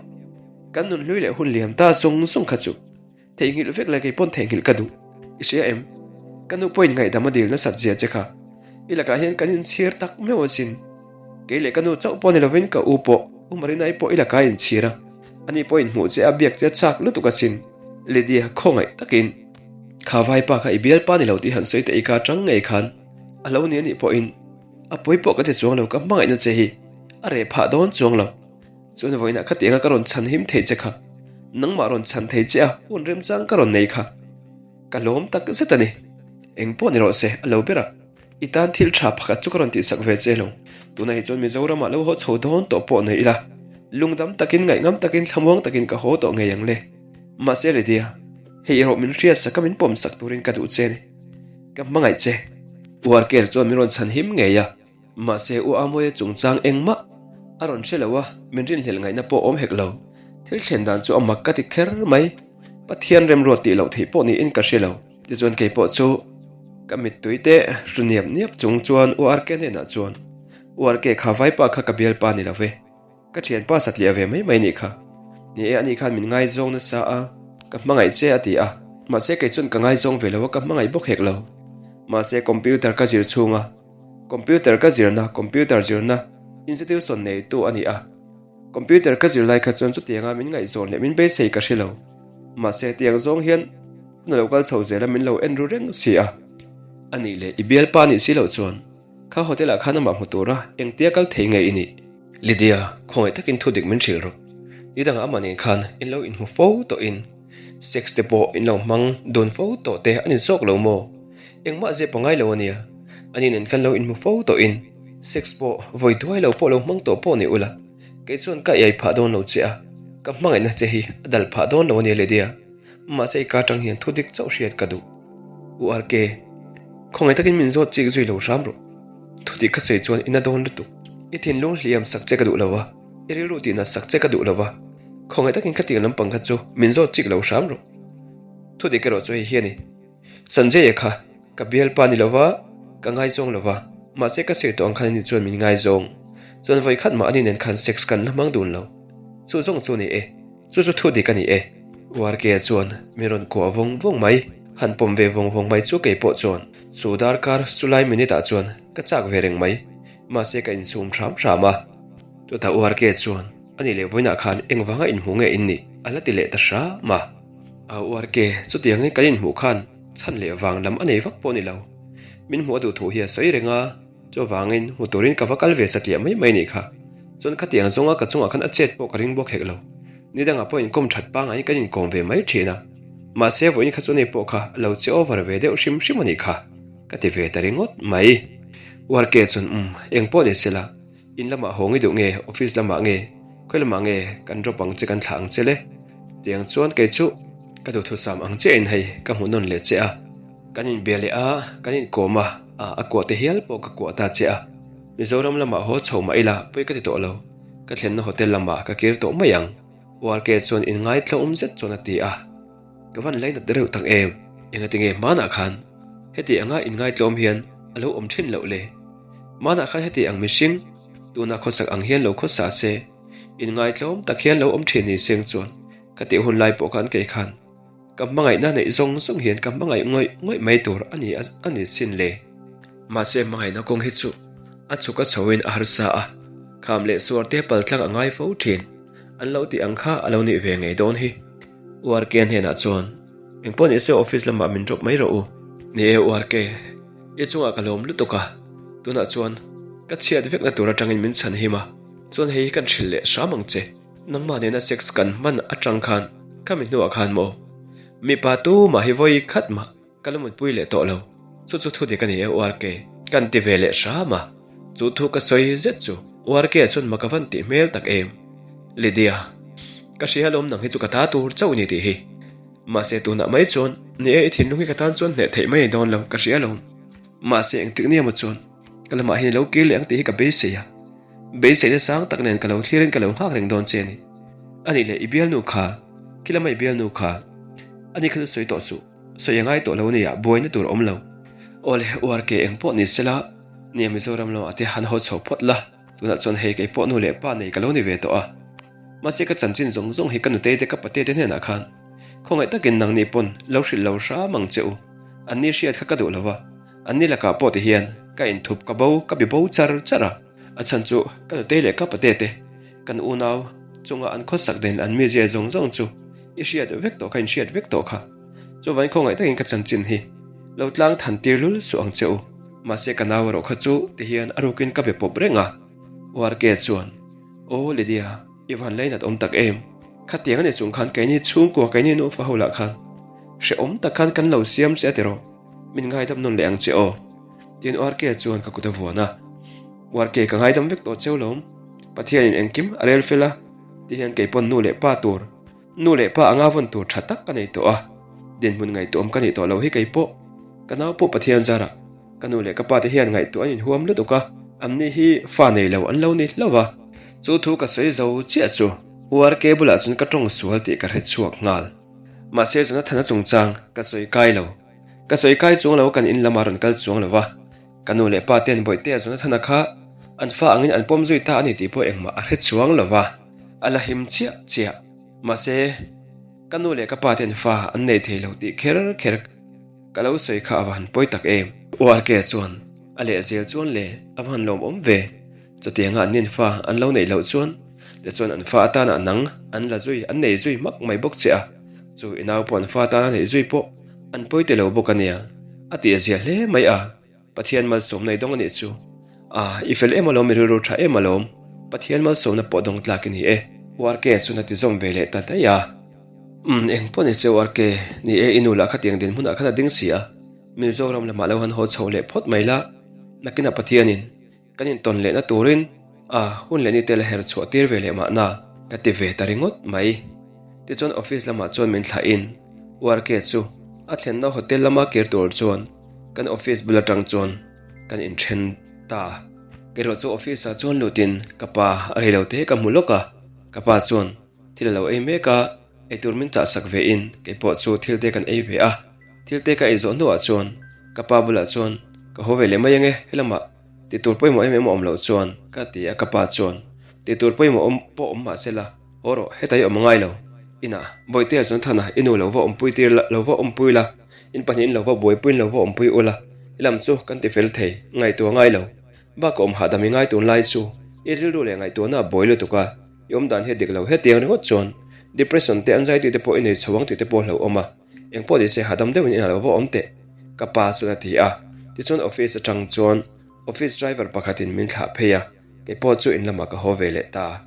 Kan nunhlui leh hun liam ta sung sung kha chu. Theihnghilh vek le kei pawn theihnghilh ka duh. I hria em? Ka nu pawhin ngaihdam a dil nasat zia che kha. I lakah hian kan inchhir tak meuh asin. Kei leh ka nu chauh pawh ni lovin ka u pawh, U Marinai pawh i lakah a inchhir a. Ani pawhin hmuh che a biak che a chak lutuk asin. Lydia khawngaih takin kha vaipa kha i bialpa ni lo tih han sawi teh i ka atang ngei khan a lo ni anih pawhin a pawi pawh ka ti chuang lo ka hmangaihna che hi a reh phah dawn chuang lo. Chuan vawiinah khatianga ka rawn chhan him thei che kha, nangmah rawn chhan thei che a hun remchang ka rawn nei kha ka lawm tak zet a ni. Eng pawh ni rawh se, a lo ber a, i tan thil tha pakhat chu ka rawn tihsak ve che lo. Tunah hi chuan Mizoramah lo haw chho dawn tawh pawh nei ila, lungdam takin, ngaihngam takin, thlamuang takin ka haw tawh ngei ang le. Mahse Lydia, hei erawh min hriatsak a min pawmsak turin ka duh che a ni. Ka hmangaih che. Uarker chuan min rawn chhan him ngei a. Mahse U Amoia chungchang engmah a rawn hre lo a, min rinhlelh ngaihna pawh awm hek lo. Thil thlen dan chu a mak ka ti kher mai. Pathian remruat tih loh theih pawh niin ka hre lo. Tichuan kei pawh chu ka mittui te hru niap niap chung chuan U RK hnenah chuan, U RK kha vaipa kha ka bialpa ni lo ve. Ka thianpa satliah ve mai mai nih kha. Ni e, ani khan min ngaizawng nasa a, ka hmangaih che a ti a. Mahse kei chuan ka ngaizawng ve lo a, ka hmangaih bawk hek lo. Mahse computer ka zir chhung a, computer ka zirna, computer zirna institution neitu a ni a. Computer ka zir lai kha chuan chutianga min ngaihzawn leh min beisei ka hre lo. Mahse tiang zawng hian hun a lo kal chho zel a, min lo en ru reng si a. A nih leh i bialpa nih si loh chuan Kha hotel ah khan amah hmu tura engtia kal thei nge i nih? Lydia, khawngaih takin thu dik min hrilh rawh. Ni dangah amah nen khan in lo inhmu fo tawhin sex te pawh in lo hmang dun fo tawh te a ni zawk lo maw? Engmah zep a ngai lo a nia. Ani nen khan lo inhmu fo tawhin sex pawh vawi duai lo pawh lo hmang tawh pawh ni ula, kei chuan ka iai phah dawn lo che a, ka hmangaihna che hi a dal phah dawn lo a nia Lydia. Mahse i ka atang hian thu dik chauh hriat ka duh. U RK, khawngaih takin min zawt chik zui lo hram rawh. Thu dik ka sawi chuan i na dawn lutuk. I thinlung hliam sak che ka duh lo a, i rilru tih nat sak che ka duh lo a. Khawngaih takin ka tih lampang kha chu min zawt chik lo hram rawh. Thu dik erawh chu hei hi a ni. Sanjay-a kha ka bialpa ni lo va, ka ngaizawng lo va, mahse ka sawi tawh ang khan ani chuan min ngaizawng. Chuan vawi khat mah ani nen khan sex kan la hmang dun lo. Chu zawng chu ni e. Chu chu thu dik a ni e. URK-a chuan min rawn kuah vawng vawng mai. Han pawm ve vawng vawng mai chu kei pawh chuan chu darkar chu lai minute ah chuan ka chak ve reng mai. Mahse ka insum hram hram a. Chutah URK chuan a nih leh vawiinah khan engvanga inhmuh nge in nih a la ti leh ta hram a. A URK, chutiangin kan inhmuh khan chhan leh vang lam a nei vak pawh ni lo. Min hmuh a duh thu hi a sawi reng a. Chuvangin hmu turin ka va kal ve satliah mai mai nih kha. Chuan khatiang zawnga ka chungah khan a chet pawh ka ring bawk hek lo. Ni dangah pawh inkawm that pangaiin kan inkawm ve mai thin a. Mahse vawiin kha chu nei pawh kha a lo che over ve deuh hrim hrim a nih kha. Ka ti ve ta ringawt mai. Uarke chuan umm eng pawh ni sela, in lamah haw ngi duh nge, office lamah nge, khawi lamah nge kan drop ang che kan thlah ang che le. Tiang chuan kei chu ka duhthusam ang chiahin hei ka hmu nawn leh che a. Kan inbia leh a, kan inkawm a, a kuah te hial pawh ka kuah ta che a. Mizoram lamah haw chho mah ila pawi ka ti tawh lo, ka thlenna hotel lamah ka kir tawh mai ang. URK chuan inngaithlawm zet chuan a ti a. Ka van lainat reuh tak em? Engati nge hmanah khan heti anga inngaitlawm hian a lo awm thin loh le? Hmanah khan heti ang mihring tuna khawsak ang hian lo khawsa se, inngaithlawm tak hian lo awm thin ni seng chuan. Ka tih hun lai pawh khan kei khan ka hmangaihna neih zawng zawng hian ka hmangaih ngawih ngawih mai tur a ni a ni sin le. Mahse hmangaihna kawng hi chu a chhuk a chhoin a harsa a, kham leh suar te paltlang a ngai fo thin. An lo tih ang kha a lo nih ve ngei dawn hi. URK hnenah chuan, Engpawh nise office lamah min drop mai rawh u. Ni e URK, i chungah ka lawm lutuk a, tunah chuan ka chhiat vekna tur atangin min chhan him a, chuan hei hi kan hrilh leh hram ang che. Nangmah nena sex kan hman atang khan ka mi hnuah khan maw? Mipa tumah hi vawi khat mah Ka la mutpui leh tawh lo, chu chu thu dik a ni e URK. Kan ti ve leh hram a, chu thu ka sawi zet chu URK chuan mak a van tih hmel tak em. Lydia, ka hria alawm nang hi chu ka ta tur chauh ni tih hi. Mahse tunah mai chuan ni e i thinlung hi ka tan chuan hneh theih mai a ni dawn lo, ka hria alawm. Mahse engtik nia maw chuan ka lamah hian i lo kir leh ang tih hi ka beisei a. Beiseina sang tak nen ka lo thlirin ka lo nghak reng dawn che a ni. A nih leh i bialnu kha, khi lama i bialnu kha, a ni kha chu sawi tawh suh. Sawi a ngai tawh lo nia, buaina tur a awm lo. Awle, URK eng pawh ni sela, nia Mizoram lamah te han haw chho phawt la, tunah chuan hei kei pawh nu leh pa nei ka lo ni ve tawh a. Mahse ka chanchin zawng zawng hi ka nutei te ka pate te hnenah khan khawngaih takin nangni pawn lo hrilh lo hram ang che u. Anni hriat kha ka duh lo va, anni lakah pawh ti hian ka inthup ka bo ka bi bo char char a. A chhan chu ka nutei leh ka pate te kan unau chunga an khawsak den an mizia zawng zawng chu i hriat vek tawh kha in hriat vek tawh kha. Chuvain khawngaih takin ka chanchin hi lo tlang than tir lul suh ang che u. Mahse ka nau erawh kha chu ti hian a rukin ka be pawp reng a. URK chuan, Aw Lydia, i van leinat awm tak em? Khatiang a ni chung khan keini chhungkua keini nufa ho lah khan hrehawm tak khan kan lo siam che a tiraw? Min ngaidam nawn leh ang che aw. Tiin URK chuan ka kut a vuan a. URK ka ngaidam vek tawh cheu lawm. Pathianin engkim a rel fel a, ti hian keipawn nu leh pa tur Nu leh pa anga vawn tur tha tak ka nei tawh a, dinhmun ngaihtuahawm ka nih tawh loh hi kei pawh. Ka nau pawh Pathian zarah ka nu leh ka pa te hian ngaihtuah an inhuam lutuk a, anni hi fa nei lo an lo ni hlauh a. Chu thu ka sawi zo chiah chu URK bulah chuan ka tawng sual tih ka hre chhuak nghal. Mahse Jonathana chungchang ka sawi kai lo. Ka sawi kai chuang lo kan in lamah rawn kal chuang lo va. Ka nu leh pa ten Bawihtea Jonathana kha an fa angin an pawm zui ta a ni tih pawh engmah a hre chuang lo va, a la him chiah chiah. Mahse, ka nu leh ka pa ten fa an nei thei lo tih kher kher ka lo sawi kha a va han pawi tak em. URK chuan a leh zel chuan le a va han lawmawm ve. Chutianga an nin fa an lo neih loh chuan tichuan an fa atana nang an la zui an nei zui hmak mai bawk che a, chu i nau pawh an fa atana neih zui pawh an pawi ti lo bawk a nia, a tih a zia hle mai a, Pathian malsawmna i dawng a nih chu. A, i fel em alawm i rilru tha em alawm, Pathian malsawmna pawh dawng tlak i ni e. URK chuan a ti zawm ve leh ta daih a. Umm, eng pawh ni se URK, ni e i nu lah khatiang dinhmunah khan a ding si a, Mizoram lamah lo han haw chho leh phawt mai la, nakinah Pathianin Kan intawn lehna turin a hun leh nite la her chhuah tir ve leh mahna ka ti ve ta ringawt mai. Tichuan office lamah chuan min thlah in URK chu a thlenna hotel lama kir tur chuan kan office bul atang chuan kan inthen ta. Kerawh chu office ah chuan lutin ka pa a rei lo te ka hmu lawk a, ka pa chuan thil a lo ei mek a, eitur min chah sak ve in keipawh chu thil te kan ei ve a, thil te ka ei zawh hnuah chuan ka pa bulah chuan ka haw ve leh mai ange helamah Ti tur pawimawh em em a awm loh chuan ka ti a, ka pa chuan ti tur pawimawh awm pawh awm mah sela, haw rawh, heta i awm ngai lo. Inah, Bawihtea chuan Thana, i nu lo va awmpui tir la, lo va awmpui la, in pahnihin lo va buaipuiin lo va awmpui ula, i lam chu kan ti fel thei, ngaihtuah ngai lo. Bak awm hahdam i ngai tun lai chu, i rilru leh ngaihtuahna a buai lutuk a, i awm dan hi a dik lo hetiang ringawt chuan depression te anxiety te pawh i nei chho ang tih te pawh hlauhawm a. Engpawh ni se hahdam deuhin inah lo va awm teh, ka pa chuan a ti a. Tichuan office atang chuan office driver pakhatin min thlah phei a, kei pawh chu in lamah ka haw ve leh ta.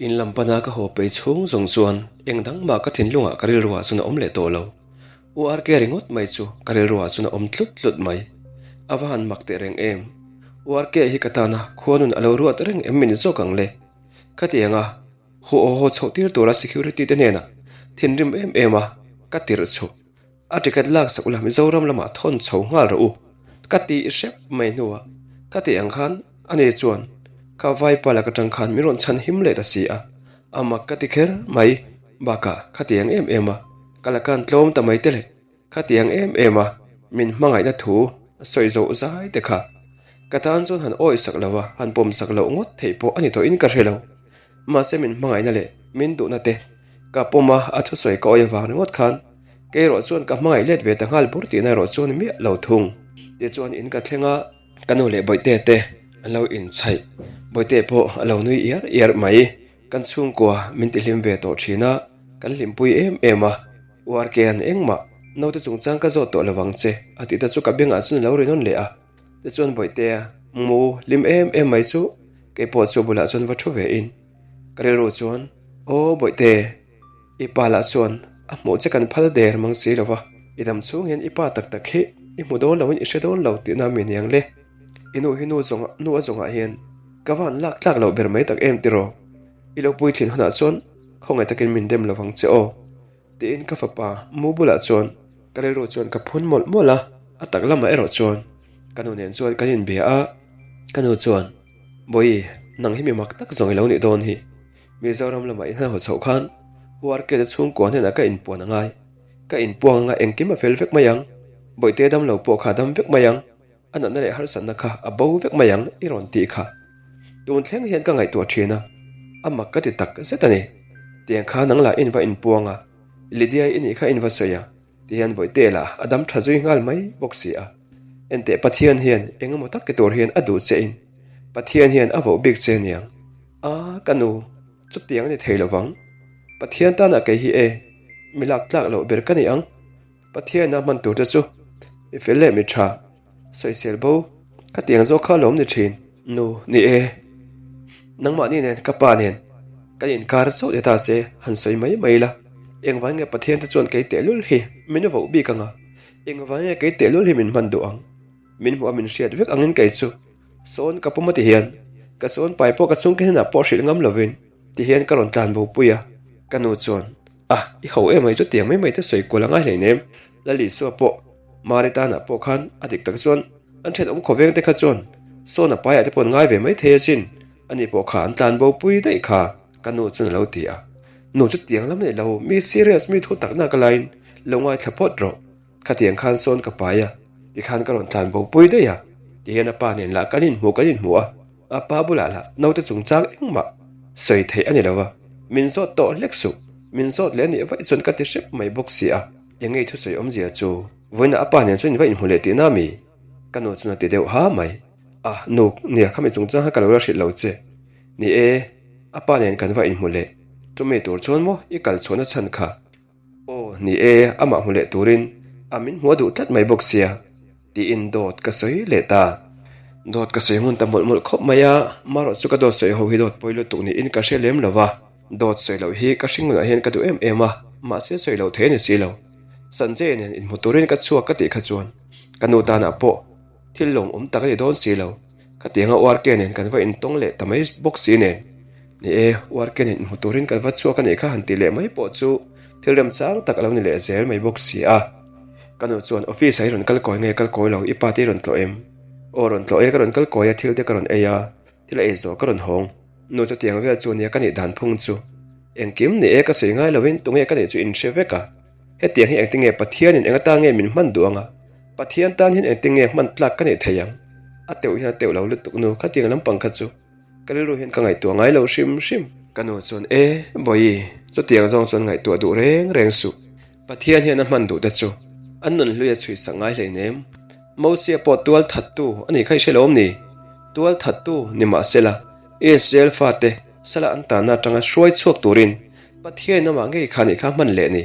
In lam pana ka haw phei chhung zawng chuan eng dang mah ka thinlungah ka rilruah chuan a awm leh tawh lo. URK ringawt mai chu ka rilruah chuan a awm tlut tlut mai. A va han mak teh reng em. URK hi ka tana khuanun a lo ruat reng em mi ni zawk ang le? Khatianga. Haw haw chhoh tir tura security te hnenah thinrim em em a ka tirh chhuh. A ticket lak sak ula Mizoram lamah thawn chho nghal rawh u. Ka ti hrep mai hnuah ka tih ang khan ani chuan ka vaipa lak atang khan min rawn chhan him leh ta si a, a mak ka ti kher mai. Bakah khatiang em em a ka la kan tlawm ta mai te leh Khatiang em em a min hmangaihna thu a sawi zawh zai te kha ka tan chuan han awi sak lo a, han pawm sak loh ngawt theih pawh a ni tawhin ka hre lo. Mahse min hmangaihna leh min duhna te. Ka pawm a, a thusawi ka awih avang ringawt khan kei erawh chuan ka hmangaih let ve ta nghal bur tihna erawh chu a ni miah lo thung. Tichuan in ka thleng a, ka nu leh Bawihte te an lo inchhaih. Bawihte pawh a lo nui iar iar mai. Kan chhungkua min tihlim ve tawh thin a, kan hlimpui em em a. URK-a'n engmah naute chungchang ka zawt tawh lo vang che a tih te chu ka bengah chuan a lo ri nawn leh a. Tichuan Bawihtea mu hlim em em mai chu kei pawh chu bulah chuan va thu ve in ka rilru chuan Aw Bawihte, i pa lah chuan a hmuh che kan phal der mang si lo va, i dam chhung hian i pa tak tak hi i hmu dawn loin i hre dawn lo tihna mi niang le. I nu hi nu zawng nu a zawngah hian ka va han lak tlak loh ber mai tak em tiraw? I lo puithlin hunah chuan khawngaih takin min dem lo vang che aw. Tiin ka fapa mu bulah chuan ka rilru chuan ka phun mawlh mawlh a, a tak lamah erawh chuan ka nu nen chuan kan inbia a, ka nu chuan, Bawihi, nang hi mi mak tak zawng i lo nih dawn hi. Mizoram lamah i hnahaw chhoh khan URK te chhungkua hnenah ka inpuan a ngai. Ka inpuang anga engkim a fel vek mai ang. Bawihte damlo pawh kha a dam vek mai ang. A natna leh harsatna kha a bo vek mai ang i rawn tih kha. Tun thleng hian ka ngaihtuah thin a, a mak ka ti tak zet a ni. Tiang kha nang lah in va inpuang a, Lydia i nih kha in va sawi a, ti hian Bawihte lah a dam tha zui nghal mai bawk si a. Enteh Pathian hian eng emaw tak ti tur hian a duh che in Pathian hian a voh bik che aniang. A, ka nu, chutiang a ni thei lovang. Pathian tanah kei hi e, mi lak tlak loh ber ka ni ang. Pathian a hman tur te chu mi fel leh mi tha sawisel bo ka tiang zawk kha lawm ni thin. Nu, ni e. Nangmahni nen ka pa nen kan inkar chauh ni ta se han sawi mai mai la. Engvang nge Pathian te chuan kei tehlul hi min voh bik ang a? Engvang nge kei tehlul hi min hman duh ang? Min hmuh a min hriat vek angin kei chu sawn ka pawm a ti hian ka sawn pai pawh ka chhungte hnenah pawh hrilh ngam lovin ti hian ka rawn tlan bo pui a. Ka nu chuan A, i ho em mai chu tiang mai mai te sawi kual a ngai hlei nem. Lal Isua pawh Mari tanah pawh khan a dik tak chuan an thenawm khawveng te kha chuan sawn a paiah te pawh an ngai ve mai thei asin. Ani pawh kha an tlan bo pui daih kha ka nu chuan a lo ti a. Nu chu tiang lam nei lo, mi serious mi thu takna ka laiin lo ngaithla phawt rawh. Khatiang khan sawn ka pai a, tikhan ka rawn tlan bo pui daih a, tihian a pa nen lah kan inhmuh kan inhmuh a, a pa bulah lah naute chungchang engmah sawi theih a ni lo a, min zawt tawh hlek suh, min zawt leh a nih vaih chuan ka ti hrep mai bawk si a. Eng ngei thusawi awmzia chu vawiinah a pa nen chuan in va inhmu leh tihna mi? Ka nu chuan a ti deuh ha mai. A, nuk, nia khami chungchang kha ka lo la hrilh lo che. Ni e, a pa nen kan va inhmu leh, chumi tur chuan maw i kal chhuahna chhan kha? Aw, ni e, amah hmu leh turin a min hmuh a duh tlat mai bawk sia, tiin dawt ka sawi leh ta. Dawt ka sawi ngun ta mawlh mawlh khawp mai a, marawh chu ka dawt sawi ho hi dawt pawi lutuk niin ka hre lem lo va, dawt sawi loh hi ka hringnunah hian ka duh em em a, mahse sawi loh thei a ni si lo. Sanjay nen inhmu turin ka chhuak ka tih kha chuan ka nu tanah pawh Thil lawmawm tak a ni dawn si lo. Khatianga URK nen kan va intawng leh ta mai bawk si nen. Ni e, URK nen inhmu turin kan va chhuak a nih kha han tih leh mai pawh chu thil remchang tak a lo ni leh zel mai bawk si a. Ka nu chuan office ah i rawn kal kawi nge kal kawi lo, i pa te i rawn tlawh em? Aw rawn tlawh e, ka rawn kal kawi a, thil te ka rawn ei a, thil a ei zawh ka rawn hawng. Nu chutiang vel chu nia ka nih dan phung chu. Engkim ni e ka sawi ngai lovin tunge ka nih chu in hre vek a. Hetiang hi engtinge Pathianin eng atan nge min hman duh anga? Pathian tan hian engtin nge hman tlak ka neih thei ang? A teuh hian a teuh lo lutuk nu, khatiang lampang kha chu ka rilru hian ka ngaihtuah ngai lo hrim hrim. Ka nu chuan, E, Bawihi, chutiang zawng chuan ngaihtuah duh reng reng suh. Pathian hian a hman duh te chu an nun hlui a chhui sak ngai hleinem. Mosia pawh tual thattu a nih kha i hre lo awm ni? Tual thattu ni mah sela, Israel fate sala an tanna atanga hruai chhuak turin Pathian amah ngei kha nih kha hman leh ni.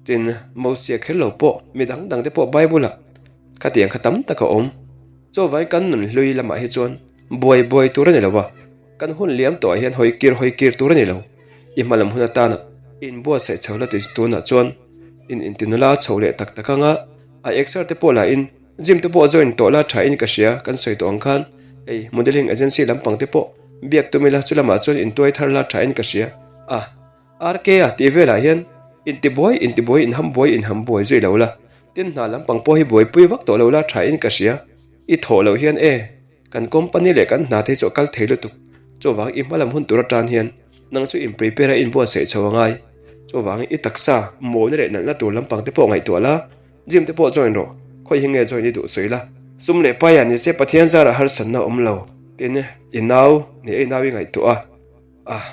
Tin, Mosia kher lo pawh mi dang dang te pawh Bible-ah khatiang kha tam tak a awm. Chuvangin kan nun hlui lamah hi chuan buai buai tur a ni lo va, kan hun liam tawhah hian hawi kir hawi kir tur a ni lo. I hma lam hun atana inbuatsaih chho la tih tunah chuan in intinula chho leh tak tak anga a exer te pawh lahin gym te pawh join tawh la thain ka hria kan sawi tawh ang khan hei modelling agency lampang te pawh biak tum ila chu lamah chuan intuai thar la thain ka hria a. RK-a tih velah hian intibuai intibuai inhambuai inhambuai zui lo la, tin hna lampang pawh hi buaipui vak tawh lo la thain ka hria. I thawh loh hian e, kan company leh kan hna te hi chu a kal thei lutuk. Chuvang i hmalam hun tur atan hian nang chu in prepare a inbuatsaih chho a ngai. Chuvang i taksa mawina leh nalhna tur lampang te pawh ngaihtuah la, gym te pawh join rawh, khawi hi nge join i duh sawi la. Sum leh paiah ni se Pathian zarah harsatna awm lo, tin i nau ni e i nau i ngaihtuah a, ah.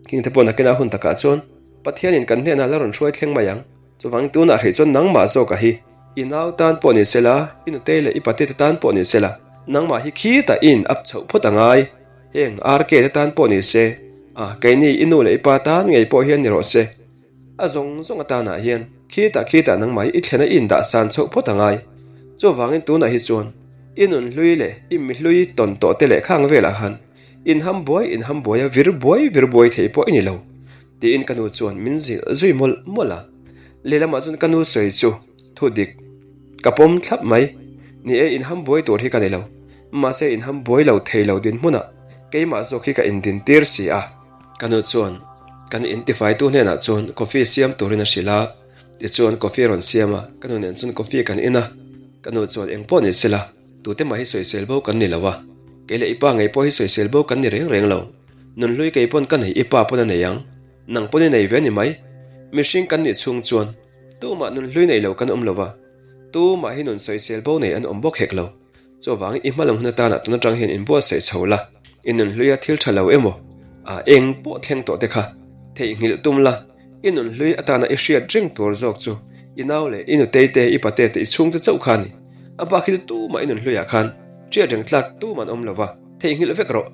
King te pawh nakinah hun takah chuan Pathianin kan hnenah la rawn hruai thleng mai ang. Chuvangin tunah hrih chuan nangmah zawka hi i nau tan pawh ni sela, i nutei leh i patete tan pawh ni sela, nangmah hi khitah i in up chhoh phawt a ngai. Heng RK te tan pawh ni se, a keini i nu leh i pa tan ngei pawh hian ni rawh se. A zawng zawng atanah hian khitah khitah nangmah hi i thlen a i indah san chhoh phawt a ngai. Chuvangin tunah hi chuan i nun hlui leh i mi hlui tawn tawh te leh khang velah khan inham buai inham buai a vir buai vir buai thei pawh i ni lo tiin ka nu chuan min zilh zui mawlh mawlh a. Lehlamah chuan ka nu sawi chu thu dik ka pawm thlap mai. Ni e, inham buai tur hi ka ni lo. Mahse inham buai lo thei lo dinhmunah keimah zawk hi ka indintir si a. Ka nu chuan kan intifaitu hnenah chuan coffee siam turin a hrilh a, tichuan coffee a rawn siam a, ka nu nen chuan coffee kan in a, ka nu chuan eng pawh ni sela, tute mah hi sawisel bo kan ni lo a, kei leh i pa ngei pawh hi sawisel bo kan ni reng reng lo, nunhlui kei pawn ka nei i pa pawn a nei ang, nang pawn i nei ve a ni mai, mihring kan nih chhung chuan tumah nunhlui nei lo kan awm lo va, tumah hi nun sawisel bo nei an awm bawk hek lo. Chuvangin i hmalam hun atana tun atang hian inbuatsaih chho la, i nunhluia thil tha lo emaw, a eng pawh thleng tawh te kha theihnghilh tum la, i nunhlui atana i hriat reng tur zawk chu i nau leh i nutei te, i pate te, i chhungte chauh kha a ni. A bak hi chu tumah i nunhluiah khan hriat reng tlak tum an awm lo va, theihnghilh vek rawh,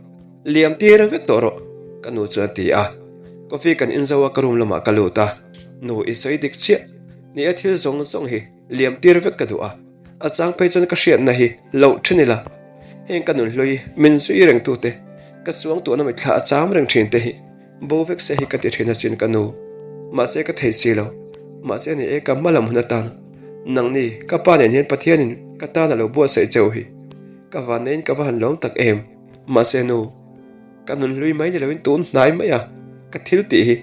liam tir vek tawh rawh, ka nu chuan a ti a. Coffee kan in zo a, ka room lamah ka lut a, Nu i sawi dik chiah, ni e thil zawng zawng hi liam tir vek ka duh a. A chang phei chuan ka hriatna hi loh then ila, heng ka nunhlui min zui reng tute, ka suangtuahna mitthla a cham reng thin te hi bo vek se hi ka ti thin asin ka nu. Mahse ka thei si lo. Mahse ni e ka hma lam hun atan nangni ka pa nen hian Pathianin ka tan a lo buatsaih cheu hi ka vanneiin ka va han lawm tak em. Mahse nu. Ka nunhlui mai ni loin tun hnai mai a, ka thil tih hi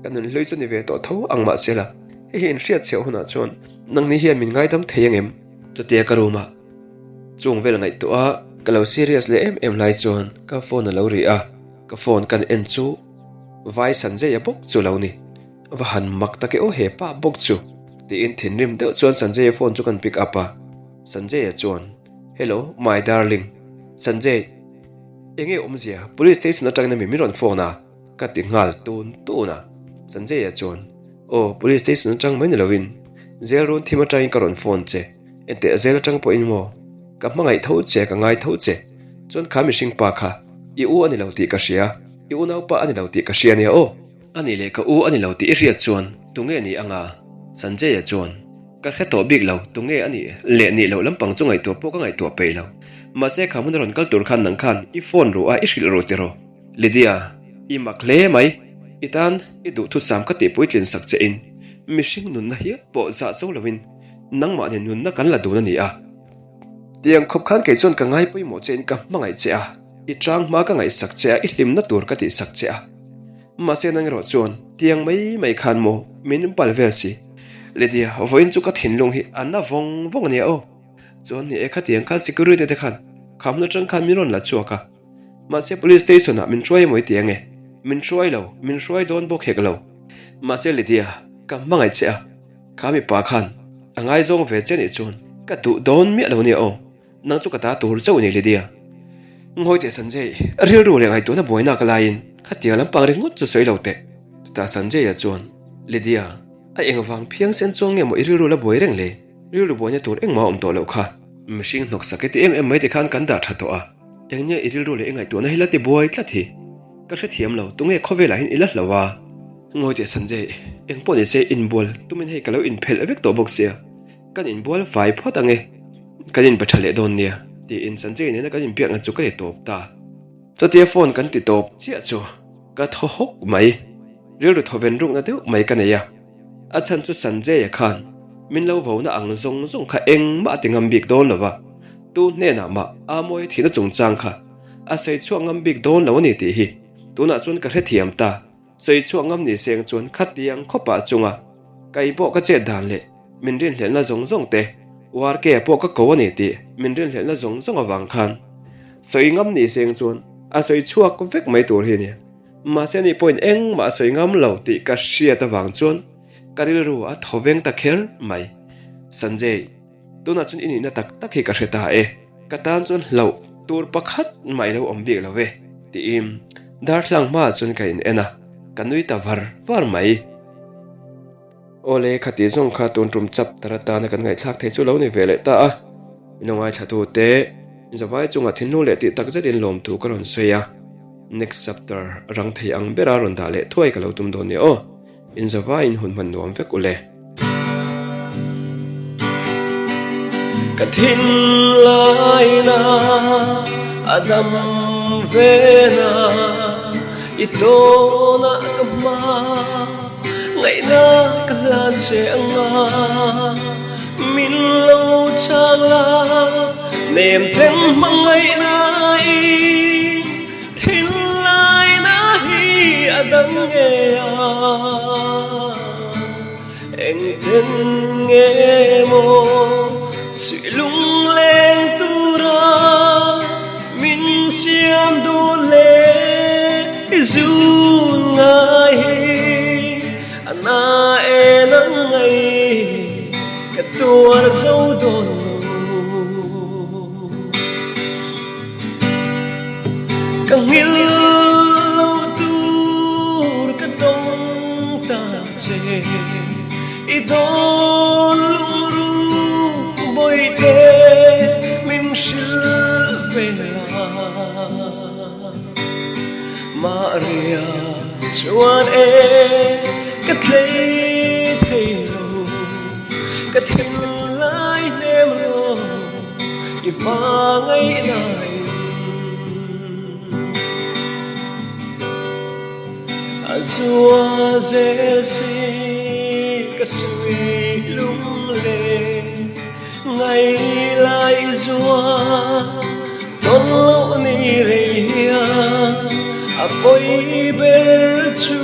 ka nunhlui chu ni ve tawh tho ang mahse la, hei hi inhriat chhiah hunah chuan nangni hian min ngaidam thei ang em? Chutia ka room ah chung vel ngaihtuah a, ka lo serious leh em em lai chuan ka phone a lo ri a, ka phone kan en chu Vai Sanjay-a bawk chu lo ni. Va han mak tak e aw he pa bawk chu! tiin thinrim deuh chuan Sanjay-a phone chu kan pick up a, Sanjay-a chuan, Hello, my darling, Sanjay, Enge awmzia, Police station atangin ami min rawn phone a, ka ti nghal tun tun a. Sanjay-a chuan, Aw, Police station atang mai ni lovin, jail run thim atangin ka rawn phone che, enteh jail atang pawhin maw, ka hmangaih tho che, ka ngai tho che, chuan kha mihring pa kha, i u a ni lo tih ka hria, i unaupa a ni lo tih ka hria nia aw. A nih leh ka u a ni lo tih i hriat chuan tunge ni anga? Sanjay-a chuan, Ka hre tawh bik lo, tunge a nih leh nih loh lampang chu ngaihtuah pawh ka ngaihtuah peih lo. Mahse kha hmun a rawn kal tur khan nang khan i phone ruh a i hrilh ruh tiraw? Lydia, i mak hle mai. I tan i duhthusam ka tih puitlin sak che in mihring nunna hial pawh zah zo loin nangmah nen nunna kan la dun a ni a. Tiang khawp khan kei chuan ka ngai pawimawh che in ka hmangaih che a, i tang hma ka ngaihsak che a, i hlimna tur ka tihsak che a. Mahse nang erawh chuan tiang mai mai khan maw min pal vel si. Lydia, vawiin chu ka thinlung hi a na vawng vawng a nia aw. Chuan ni e khatiang khan security te khan kha hmun atang khan min rawn la chhuak a. Mahse police station ah min hruai emaw i ti ange. Min hruai lo, min hruai dawn bawk hek lo. Mahse Lydia, ka hmangaih che a, kha mipa khan a ngaizawng ve che nih chuan ka duh dawn miah lo nia aw. Nang chu ka ta tur chauh ni Lydia. Ngawi teh Sanjay, rilru leh ngaihtuahna buaina ka laiin khatiang lampang ringawt chu sawi lo teh. Chutah Sanjay-a chuan, Lydia, a engvang phiang sen chuang nge maw i rilru la buai reng le? Rilru buaina tur engmah a awm tawh loh kha. Mihring hnawksak i ti em em mai tikhan kan dah tha tawh a, eng nge i rilru leh i ngaihtuahna hi la ti buai tlat hi? Ka hrethiam lo, tunge khawvelah hian i la hlo a? Ngawi teh Sanjay, engpawh nise inbual tumin hei ka lo inphelh vek tawh bawk sia. Kan inbual fai phawt ang e, kan inbe tha leh dawn nia, tiin Sanjay nena kan inbiakna chu ka ti tawp ta. Chutia phone kan ti tawp chiah chu ka thaw hawk mai, rilru thawven rukna deuh mai ka nei a. A chhan chu Sanjay-a khan min lo vona ang zawng zawng kha engmah a ti ngam bik dawn lo va, tu hnenah mah Amawia thihna chungchang kha a sawi chhuak ngam bik dawn lo a ni tih hi tunah chuan ka hrethiam ta. Sawi chhuak ngam ni seng chuan khatiang khawpah chunga kai pawh ka chet dan leh min rinhlelhna zawng zawng te URK pawh ka ko a ni tih min rinhlelhna zawng zawng avang khan sawi ngam ni seng chuan a sawi chhuak vek mai tur hi a ni. Mahse ani pawhin engmah a sawi ngam lo tih ka hriat avang chuan ka rilru a thaw veng ta kher mai. Sanjay. Tunah chuan i nihna tak tak hi ka hre ta e, ka tan chuan hlauh tur pakhat mah i lo awm bik lo ve, tiin darthlang hmaah chuan ka in en a, ka nui ta var var mai. Awle, khati zawng kha tun tum chapter atana kan ngaihthlak thei chu lo ni ve leh ta a. Min lo ngaithlatute, zavai chungah thinlung leh tih tak zetin lawmthu ka rawn sawi a. Next chapter rang thei ang bera rawn dah leh thuai ka lo tum dawn nia aw. Inzavaiin hun hman nuam vek ule. Ka thinlaina a dam vena i tawnah ka hma ngaihna ka hlan che anga min lo chang la nem ten hmangaihna i Thinlaina hi a dang nge a, engten nge maw suih lungleng tura min siam dun le i zun ngai hi a na en ang ngei ka tuar zo dawn lo. Ka nghil lo tur ka tawng ta che i dawn lungru bawihte min hrilh ve la. Maria chuan e ka tlei thei lo ka thinlai hnem rawh. I hma ngaihnain a zua zel si ka suih lung le ngai lai zua tawn loh ni rei hian a pawi ber chu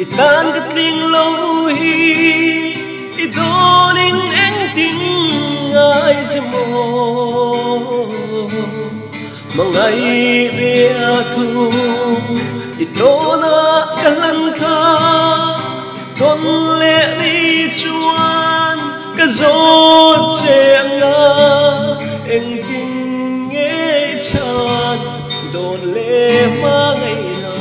i tan ka tling lo hi. I dawnin engtin ngai che maw? Hmangaih bia thu i tawnah ka hlan kha tawn leh ni chuan ka zawt che anga engtin nge i chhan dawn leh hmangaihna?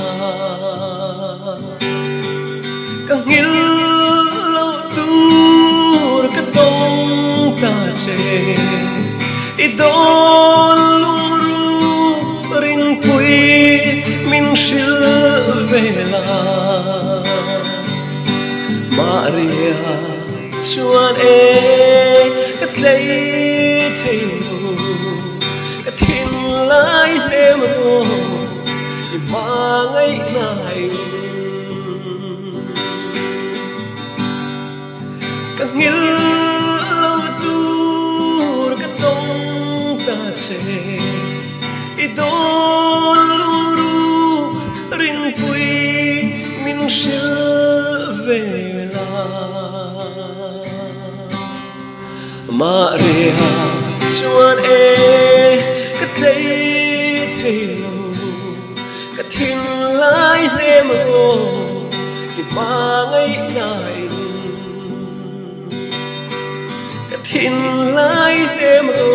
Ka nghil loh tur ka tawng ta che I dawn lungru rinpui min hrilh ve la Maria chuan e ka tlei thei lo ka thinlai hnem rawh I hmangaihnain ka nghil lo tur ka tawng ta che. I dawn lungru rinpui min hrilh ve la. Maria chuan e ka tlei thei lo. Ka thinlai hnem aw i hmangaihnain Ka thinlai hnem aw.